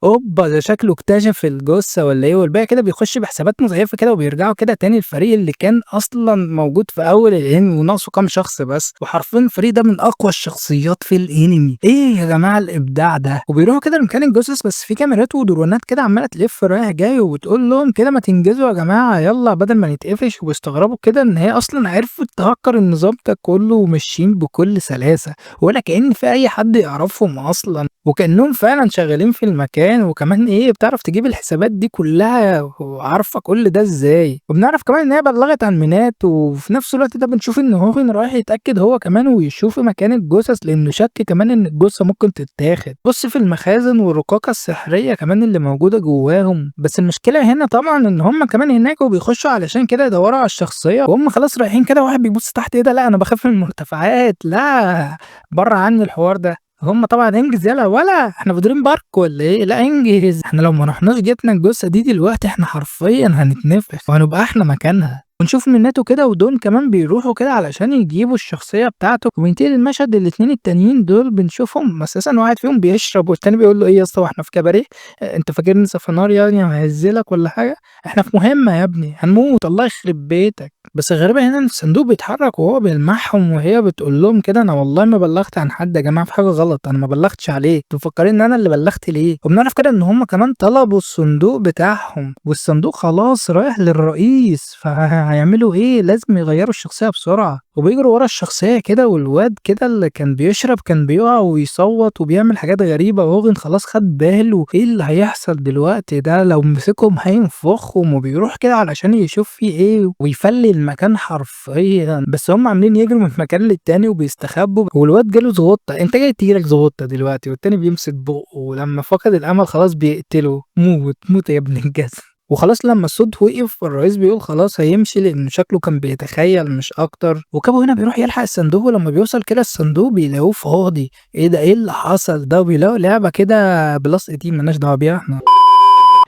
اوبا ده شكله اكتشف الجثة ولا ايه. والباقي كده بيخش بحسابات مزيفة كده، وبيرجعوا كده تاني الفريق اللي كان اصلا موجود في اول الانمي وناقصه كام شخص بس. وحرفيا الفريق ده من اقوى الشخصيات في الانمي. ايه يا جماعة الابداع ده. وبيروحوا كده لمكان الجثث، بس في كاميرات ودرونات كده عماله تلف رايح جاي وبتقول لهم كده ما تنجزوا يا جماعة يلا بدل ما نتقفش. وبيستغربوا كده ان هي اصلا عرفت تهكر النظام ده كله وماشيين بكل سلاسة ولا كأن في اي حد يعرفهم اصلا، وكأنهم فعلا شغالين في المكان. وكمان ايه بتعرف تجيب الحسابات دي كلها وعارفه كل ده ازاي. وبنعرف كمان ان هي بلغت عن مينات، وفي نفس الوقت ده بنشوف ان هوغن رايح يتاكد هو كمان ويشوف مكان الجثث لانه شك كمان ان الجثة ممكن تتاخد. بص في المخازن والرقاقه السحريه كمان اللي موجودة جواهم. بس المشكلة هنا طبعا ان هم كمان هناك وبيخشوا علشان كده يدوروا على الشخصية، وهم خلاص رايحين كده واحد بيبص تحت ايه ده، لا انا بخاف من المرتفعات، لا بره عني الحوار ده. هم طبعا انجز يلا، ولا احنا في دريم بارك ولا ايه، لا انجز، احنا لو ما رحناش جبنا الجثة دي دلوقتي احنا حرفيا هنتنفخ وهنبقى احنا مكانها. ونشوف ميناتو كده ودون كمان بيروحوا كده علشان يجيبوا الشخصية بتاعته. وبينتقل المشهد الاتنين التانيين دول بنشوفهم اساسا واحد فيهم بيشرب والتاني بيقول له ايه يا اسطى واحنا في كباريه، انت فاكرني سفنار يعني ههزلك ولا حاجة، احنا في مهمة يا ابني هنموت الله يخرب بيتك. بس غريبة هنا ان الصندوق بيتحرك وهو بيلمحهم، وهي بتقول لهم كده انا والله ما بلغت عن حد يا جماعة، في حاجة غلط، انا ما بلغتش عليه، انتوا مفكرين ان انا اللي بلغت ليه؟ وبنعرف كده ان هم كمان طلبوا الصندوق بتاعهم، والصندوق خلاص رايح للرئيس، فهيعملوا ايه؟ لازم يغيروا الشخصية بسرعة. وبيجروا ورا الشخصية كده، والواد كده اللي كان بيشرب كان بيقع ويصوت وبيعمل حاجات غريبة، وهوغن خلاص خد باله ايه اللي هيحصل دلوقتي ده، لو مسكهم هينفخهم. وبيروح كده علشان يشوف فيه ايه ويفلي المكان حرفيا، بس هم عاملين يجروا من مكان للتاني وبيستخبوا، والواد جاله زغطة، انت جاي تجيلك زغطة دلوقتي، والتاني بيمسك بقه، ولما فقد الامل خلاص بيقتله، موت موت يا ابن الجزم. وخلاص لما الصوت وقف الرئيس بيقول خلاص هيمشي لان شكله كان بيتخيل مش اكتر. وكابو هنا بيروح يلحق الصندوق، ولما بيوصل كده الصندوق بيلاقوه فاضي، ايه ده ايه اللي حصل ده؟ وبيلاقوا لعبه كده plus 18 مالناش دعوه بيها احنا.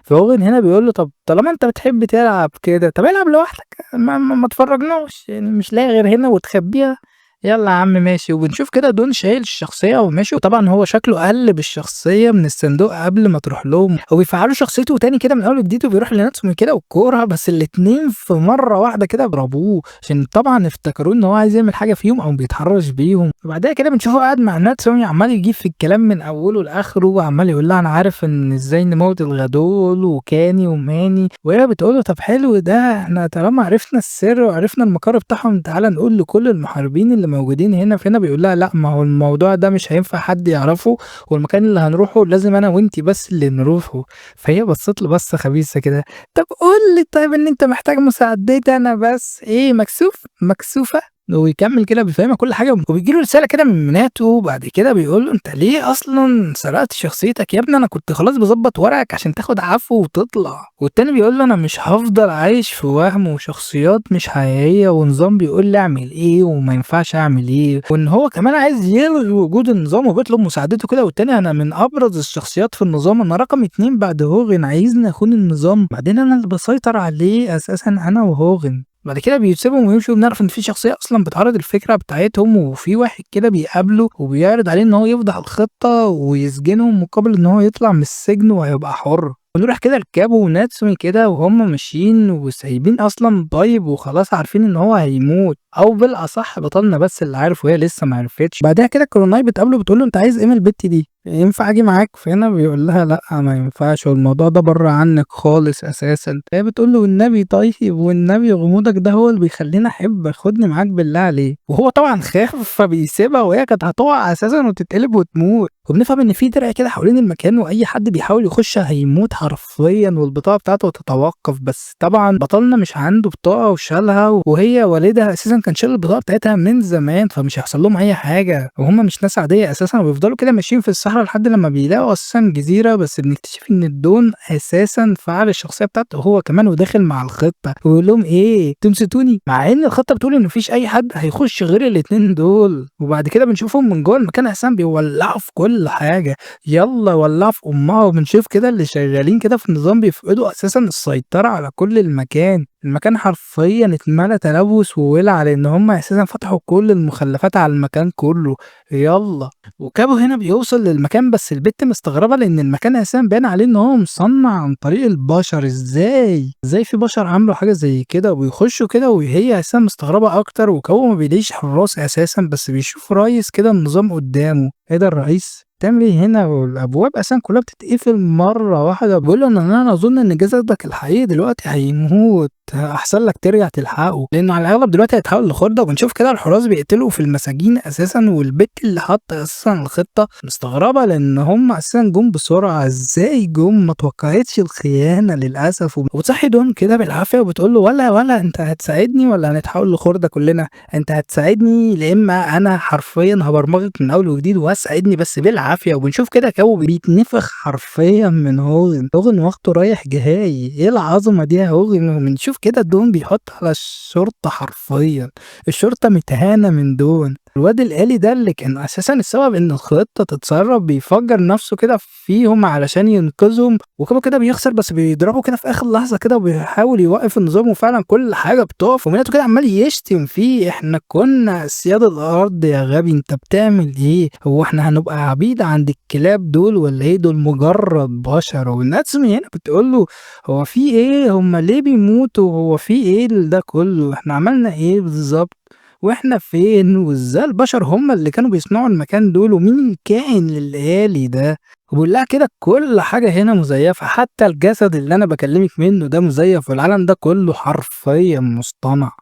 فهوغن هنا بيقول له طب طالما انت بتحب تلعب كده طب العب لوحدك، ما تفرجناش يعني، مش لاقي غير هنا وتخبيها، يلا يا عم ماشي. وبنشوف كده دون شايل الشخصية وماشي، وطبعا هو شكله قلب الشخصية من الصندوق قبل ما تروح لهم، وبيفعلوا شخصيته تاني كده من اول وجديد، وبيروح لناتسومي كده والكوره، بس الاتنين في مرة واحدة كده ضربوه عشان طبعا افتكروه ان هو عايز يعمل حاجة فيهم او بيتحرش بيهم. وبعدها كده بنشوفه قاعد مع ناتسومي عمال يجيب في الكلام من اوله لاخره، وعمال يقول لها انا عارف ان ازاي نموت الغدول وكاني وماني، وهي بتقول له طب حلو ده، احنا طالما عرفنا السر وعرفنا المقر بتاعهم تعالى نقول لكل المحاربين اللي موجودين هنا. فهنا بيقول لها لا، ما هو الموضوع ده مش هينفع حد يعرفه، والمكان اللي هنروحه لازم انا وانتي بس اللي نروحه. فهي بصت له بصة خبيثة كده، طب قول لي طيب ان انت محتاج مساعدتي انا بس، ايه مكسوف مكسوفه؟ ويكمل كده بيفهمها كل حاجة، وبيجي له رسالة كده من ميناتو، وبعد كده بيقول له انت ليه اصلا سرقت شخصيتك يا ابني، انا كنت خلاص بظبط ورقك عشان تاخد عفو وتطلع. والتاني بيقول له انا مش هفضل عايش في وهم وشخصيات مش حقيقية ونظام بيقول لي اعمل ايه وما ينفعش اعمل ايه، وان هو كمان عايز يلغي وجود النظام وبيطلب مساعدته كده. والتاني انا من ابرز الشخصيات في النظام، انا رقم 2 بعد هوغن، عايزني اخون النظام، بعدين انا اللي بسيطر عليه اساسا انا وهوغن. بعد كده بيسيبهم ويمشوا، بنعرف ان في شخصية اصلا بتعرض الفكرة بتاعتهم، وفي واحد كده بيقابله وبيعرض عليه ان هو يفضح الخطة ويسجنهم مقابل ان هو يطلع من السجن وهيبقى حر. ونروح كده لكابو وناتسومي كده وهم ماشيين وسايبين اصلا بايب وخلاص عارفين ان هو هيموت، او بالاصح بطلنا بس اللي عارف وهي لسه ما عرفتش. بعدها كده كوروناي بتقابله بتقول له انت عايز ايه من البت دي، ينفع اجي معاك؟ فهنا بيقول لها لا ما ينفعش، والموضوع ده بره عنك خالص اساسا. هي بتقول له والنبي طيب، والنبي غموضك ده هو اللي بيخليني احبك، خدني معاك بالله عليك. وهو طبعا خاف فبيسيبها، وهي كانت هتقع اساسا وتتقلب وتموت. وبنفهم ان في درع كده حوالين المكان، واي حد بيحاول يخش هيموت حرفيا، والبطاقه بتاعته تتوقف. بس طبعا بطلنا مش عنده بطاقة وشالها، وهي والدها اساسا كان شال البطاقة بتاعتها من زمان، فمش هيحصل لهم اي حاجة، وهم مش ناس عادية اساسا. وبيفضلوا كده ماشيين في الصحراء لحد لما بيلاقوا اساسا جزيرة، بس بنكتشف ان الدون اساسا فعل الشخصية بتاعته هو كمان وداخل مع الخطة، ويقول لهم ايه تمسكوني، مع ان الخطة بتقول ان مفيش اي حد هيخش غير الاتنين دول. وبعد كده بنشوفهم من جوه المكان اساسا بيولعوا في كل حاجة، يلا ولعوا في امها. وبنشوف كده اللي شغالين كده في النظام بيفقدوا اساسا السيطرة على كل المكان، المكان حرفيا اتملى تلوث وولع، لان هم اساسا فتحوا كل المخلفات على المكان كله. يلا وكابو هنا بيوصل للمكان، بس البت مستغربة لان المكان اساسا باين عليه ان هو مصنع عن طريق البشر. ازاي في بشر عملوا حاجة زي كده؟ وبيخشوا كده وهي اساسا مستغربة اكتر. وكابو ما بيلاقيش حراس اساسا، بس بيشوف رئيس كده النظام قدامه. ايه ده الرئيس؟ تعمل ايه هنا؟ والابواب اساسا كلها بتتقفل مرة واحدة. بيقول له ان انا اظن ان جسدك الحقيقي دلوقتي هيموت، احسن لك ترجع تلحقه لانه على الاغلب دلوقتي هيتحول لخرده. وبنشوف كده الحراس بيقتلوا في المساجين اساسا، والبت اللي حاطه اساسا الخطة مستغربه لان هم اساسا جم بسرعة. ازاي جم؟ ما توقعتش الخيانة للاسف. وبتصحي دون كده بالعافية وبتقول له ولا انت هتساعدني ولا هنتحول لخرده كلنا؟ انت هتساعدني يا اما انا حرفيا هبرمجك من اول وجديد وهساعدني بس بالعافية. وبنشوف كده كاو بيتنفخ حرفيا من هوغن. هوغن وقته رايح جاي، ايه العظمة دي يا هوغن؟ وبنشوف كده دون بيحط على الشرطة حرفيا، الشرطة متهانه من دون. الواد الآلي ده اللي كان اساسا السبب ان الخطة تتسرب بيفجر نفسه كده فيهم علشان ينقذهم. وكده كده بيخسر، بس بيضربه كده في اخر لحظة كده وبيحاول يوقف النظام، وفعلا كل حاجة بتقف. وميناتو كده عمال يشتم فيه، احنا كنا سياد الارض يا غبي، انت بتعمل ايه؟ هو احنا هنبقى عبيد عند الكلاب دول ولا ايه؟ دول مجرد بشر. وناتسومي هنا بتقول له هو في ايه؟ هما ليه بيموتوا؟ هو في ايه ده كله؟ احنا عملنا ايه بالظبط؟ واحنا فين؟ وازاي البشر هم اللي كانوا بيصنعوا المكان دول؟ ومين الكائن الآلي ده؟ وبيقول لها كده كل حاجة هنا مزيفة، حتى الجسد اللي انا بكلمك منه ده مزيف، والعالم ده كله حرفيا مصطنع،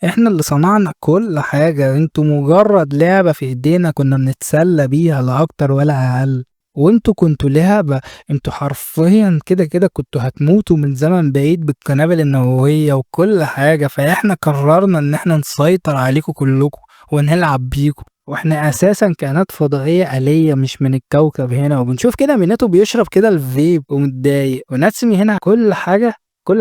احنا اللي صنعنا كل حاجة، انتوا مجرد لعبة في ايدينا كنا بنتسلى بيها لا اكتر ولا اقل، وانتوا كنتوا لعبة، انتوا حرفيا كده كده كنتوا هتموتوا من زمن بعيد بالقنابل النووية وكل حاجة، فاحنا قررنا ان احنا نسيطر عليكم كلكم ونلعب بيكم، واحنا اساسا كائنات فضائية آلية مش من الكوكب هنا. وبنشوف كده ميناتو بيشرب كده الفيب ومتضايق، وناتسومي هنا كل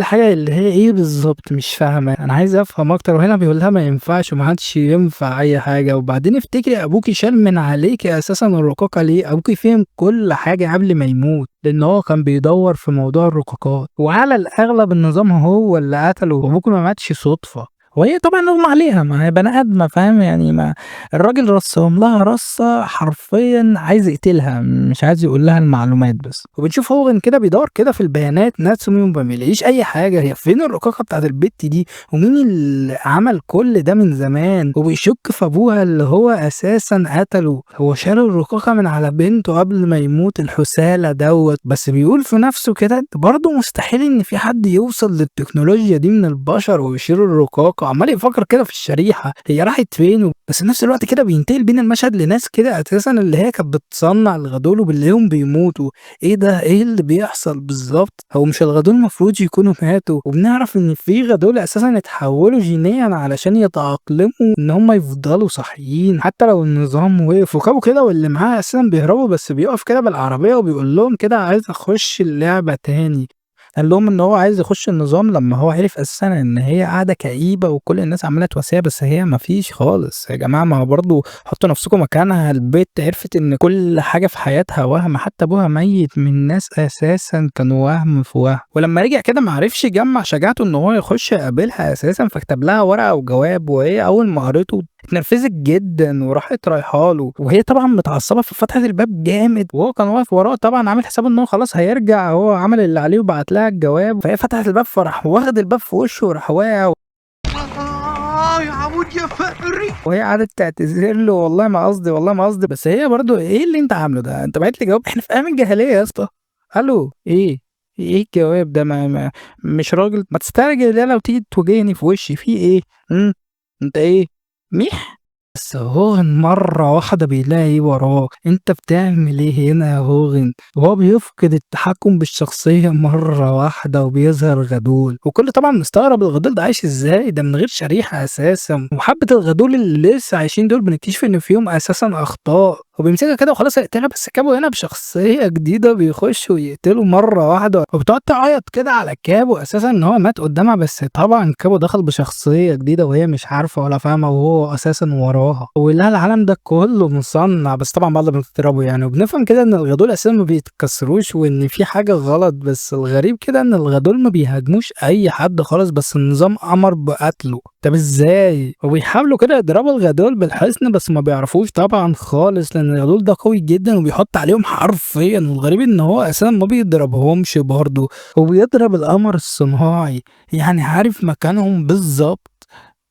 حاجة اللي هي ايه بالظبط مش فاهمه، انا عايز افهم اكتر. وهنا بيقول لها ما ينفعش وما عادش ينفع اي حاجة، وبعدين افتكري ابوكي شال من عليكي اساسا الرقاقه ليه؟ ابوكي فهم كل حاجة قبل ما يموت لان هو كان بيدور في موضوع الرقاقات، وعلى الاغلب النظام هو اللي قتله وابوكي ما ماتش صدفة. وهي طبعا اغمى عليها، ما هي بني ادمه فاهم يعني، ما الراجل رصهم لها رصه حرفيا عايز يقتلها، مش عايز يقول لها المعلومات بس. وبنشوف هوغن كده بيدور كده في البيانات ناتسومي وما بيلاقيش اي حاجة، هي فين الرقاقه بتاعت البت دي؟ ومين اللي عمل كل ده من زمان؟ وبيشك في ابوها اللي هو اساسا قتله، هو شال الرقاقه من على بنته قبل ما يموت الحساله دوت. بس بيقول في نفسه كده برضه مستحيل ان في حد يوصل للتكنولوجيا دي من البشر ويشيل الرقاقه، عمال يفكر كده في الشريحة هي راحت فين. بس في نفس الوقت كده بينتقل بينا المشهد لناس كده اساسا اللي هي كانت بتصنع الغدول وبنلاقيهم بيموتوا. ايه ده؟ ايه اللي بيحصل بالظبط؟ هو مش الغدول المفروض يكونوا ماتوا؟ وبنعرف ان في غدول اساسا اتحولوا جينيا علشان يتاقلموا ان هم يفضلوا صاحيين حتى لو النظام وقف. وكابو كده واللي معاه اساسا بيهربوا، بس بيقف كده بالعربية وبيقول لهم كده عايز اخش اللعبة تاني. قال لهم ان هو عايز يخش النظام لما هو عرف اساسا ان هي قاعدة كئيبة وكل الناس عماله تواسيها، بس هي ما فيش خالص يا جماعة. ما هو برضه حطوا نفسكم مكانها، البت عرفت ان كل حاجة في حياتها وهم، حتى ابوها ميت من ناس اساسا كانوا وهم في وهم. ولما رجع كده ما عرفش يجمع شجاعته ان هو يخش يقابلها اساسا، فكتب لها ورقة وجواب، وهي اول ما قريته اتنرفزت جدا وراحت رايحة له، وهي طبعا متعصبه ففتحت الباب جامد، وهو كان واقف وراه طبعا عامل حسابه ان هو خلاص هيرجع، هو عمل اللي عليه وبعت لها الجواب. فهي فتحت الباب فراح واخد الباب في وشه وراح واقع. يا عمود يا فقري. وهي قعدت تعتذر له والله ما قصدي والله ما قصدي، بس هي برضو ايه اللي انت عامله ده؟ انت بعت لي جواب، احنا في ايام الجاهلية يا اسطى. الو ايه الجواب ده؟ ما مش راجل، ما تسترجل يلا وتيجي تواجهني في وشي في ايه؟ انت ايه ميح؟ بس هوغن مرة واحدة بيلاقي وراه، انت بتعمل ايه هنا يا هوغن؟ وهو بيفقد التحكم بالشخصية مرة واحدة وبيظهر غدول، وكل طبعا مستغرب الغدول ده عايش ازاي ده من غير شريحة اساسا. وحبة الغدول اللي لسه عايشين دول بنكتشف ان فيهم اساسا اخطاء، وبيمسكها كده وخلاص هيقتلها، بس كابو هنا بشخصية جديدة بيخش ويقتله مرة واحدة، وبتقعد تعيط كده على كابو اساسا ان هو مات قدامها. بس طبعا كابو دخل بشخصية جديدة وهي مش عارفه ولا فاهمه، وهو اساسا وراها ويقول لها العالم ده كله مصنع، بس طبعا بعد ما بتضربه يعني. وبنفهم كده ان الغدول اساسا ما بيتكسروش وان في حاجة غلط، بس الغريب كده ان الغدول ما بيهاجموش اي حد خالص، بس النظام امر بقتله. طب ازاي؟ وبيحاولوا كده يضربوا الغدول بالحصن بس ما بيعرفوش طبعا خالص، لان الغدول ده قوي جدا وبيحط عليهم حرفيا. والغريب ان هو اساسا ما بيضربهمش برضه، وبيضرب القمر الصناعي، يعني عارف مكانهم بالظبط.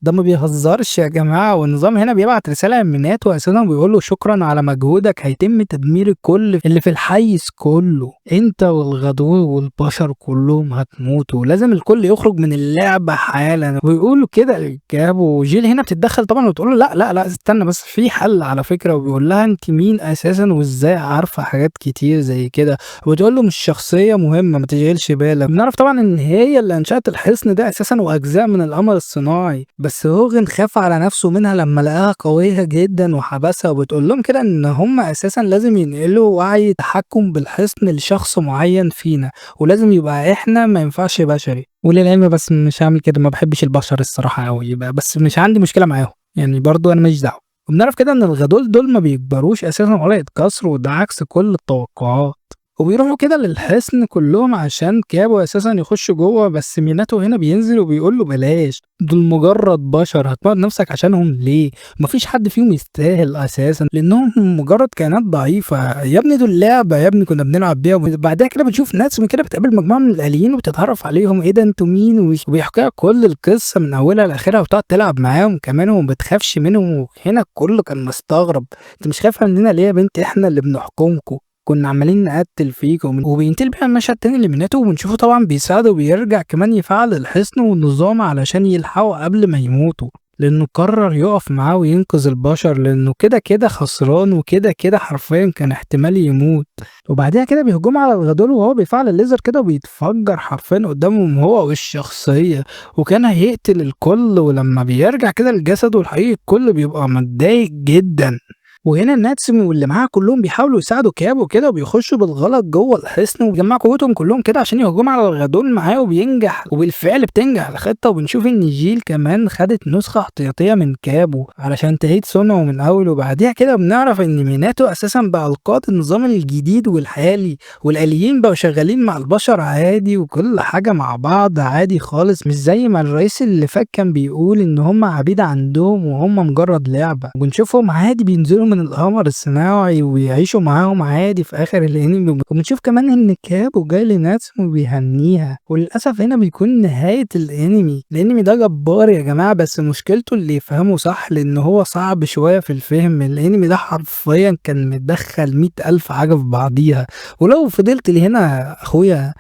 ده ما بيهزرش يا جماعة. والنظام هنا بيبعت رسالة لميناتو اساسا وبيقول له شكرا على مجهودك، هيتم تدمير الكل اللي في الحيز كله، انت والغدور والبشر كلهم هتموتوا، لازم الكل يخرج من اللعبة حالا. ويقولوا كده لكابو. وجيل هنا بتتدخل طبعا وتقول له لا لا لا استنى بس في حل على فكرة، وبيقول لها انت مين اساسا وازاي عارفة حاجات كتير زي كده، وتقول له مش شخصية مهمة ما تشغلش بالك. بنعرف طبعا ان هي اللي انشأت الحصن ده اساسا واجزاء من القمر الصناعي، بس هوغن خاف على نفسه منها لما لقاها قوية جدا وحبسها. وبتقول لهم كده ان هم اساسا لازم ينقلوا وعي التحكم بالحصن لشخص معين فينا، ولازم يبقى احنا، ما ينفعش بشري. وللعلم بس مش هعمل كده، ما بحبش البشر الصراحة قوي، يبقى بس مش عندي مشكلة معاهم يعني، برضو انا ماليش دعوة. وبنعرف كده ان الغدول دول ما بيكبروش اساسا ولا يتكسروا، وده عكس كل التوقعات. وبيروحوا كده للحصن كلهم عشان كابو اساسا يخش جوه، بس ميناتو هنا بينزل وبيقول له بلاش، دول مجرد بشر، هتموت نفسك عشانهم ليه؟ مفيش حد فيهم يستاهل اساسا لانهم مجرد كائنات ضعيفة يا ابني، دول لعبه يا ابني كنا بنلعب بيها. وبعدها كده بنشوف ناس من كده بتقابل مجموعة من الاليين وبتتعرف عليهم، ايه ده انتوا مين؟ وبيحكوا كل القصة من اولها لاخرها، وبتقعد تلعب معاهم كمان وما بتخافش منهم. وهنا الكل كان مستغرب، انت مش خايفة مننا ليه يا بنت؟ احنا اللي بنحكمكم، كنا عمالين نقتل فيكم. وبينتقل بقى المشهد تاني لميناتو، وبنشوفه طبعا بيساعده وبيرجع كمان يفعل الحصن والنظام علشان يلحقوا قبل ما يموتوا، لانه قرر يقف معاه وينقذ البشر، لانه كده كده خسران وكده كده حرفيا كان احتمال يموت. وبعدها كده بيهجم على الغدول وهو بيفعل الليزر كده وبيتفجر حرفيا قدامهم هو والشخصية، وكان هيقتل الكل. ولما بيرجع كده لجسده الحقيقي الكل بيبقى متضايق جدا. وهنا ناتسومي واللي معاه كلهم بيحاولوا يساعدوا كابو كده، وبيخشوا بالغلط جوه الحصن وبيجمعوا قوتهم كلهم كده عشان يهجموا على الغدول معاه، وبينجح، وبالفعل بتنجح الخطة. وبنشوف ان جيل كمان خدت نسخه احتياطيه من كابو علشان تعيد صنعه من اول. وبعديها كده بنعرف ان ميناتو اساسا بقى القائد النظام الجديد والحالي، والاليين بقوا شغالين مع البشر عادي وكل حاجة مع بعض عادي خالص، مش زي ما الرئيس اللي فات كان بيقول ان هم عبيد عندهم وهم مجرد لعبه. وبنشوفهم عادي بينزلوا من القمر الصناعي ويعيشوا معاهم عادي في اخر الانمي. وبنشوف كمان ان كابو جاي لناتسومي وبيهنيها، وللاسف هنا بيكون نهاية الانمي. الانمي ده جبار يا جماعة، بس مشكلته اللي يفهمه صح، لان هو صعب شوية في الفهم. الانمي ده حرفيا كان متدخل 100,000 حاجة في بعضيها. ولو فضلت لهنا اخويا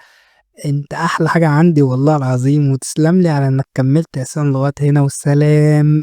انت احلى حاجة عندي والله العظيم، وتسلم لي على انك كملت اساسا لغاية هنا، والسلام.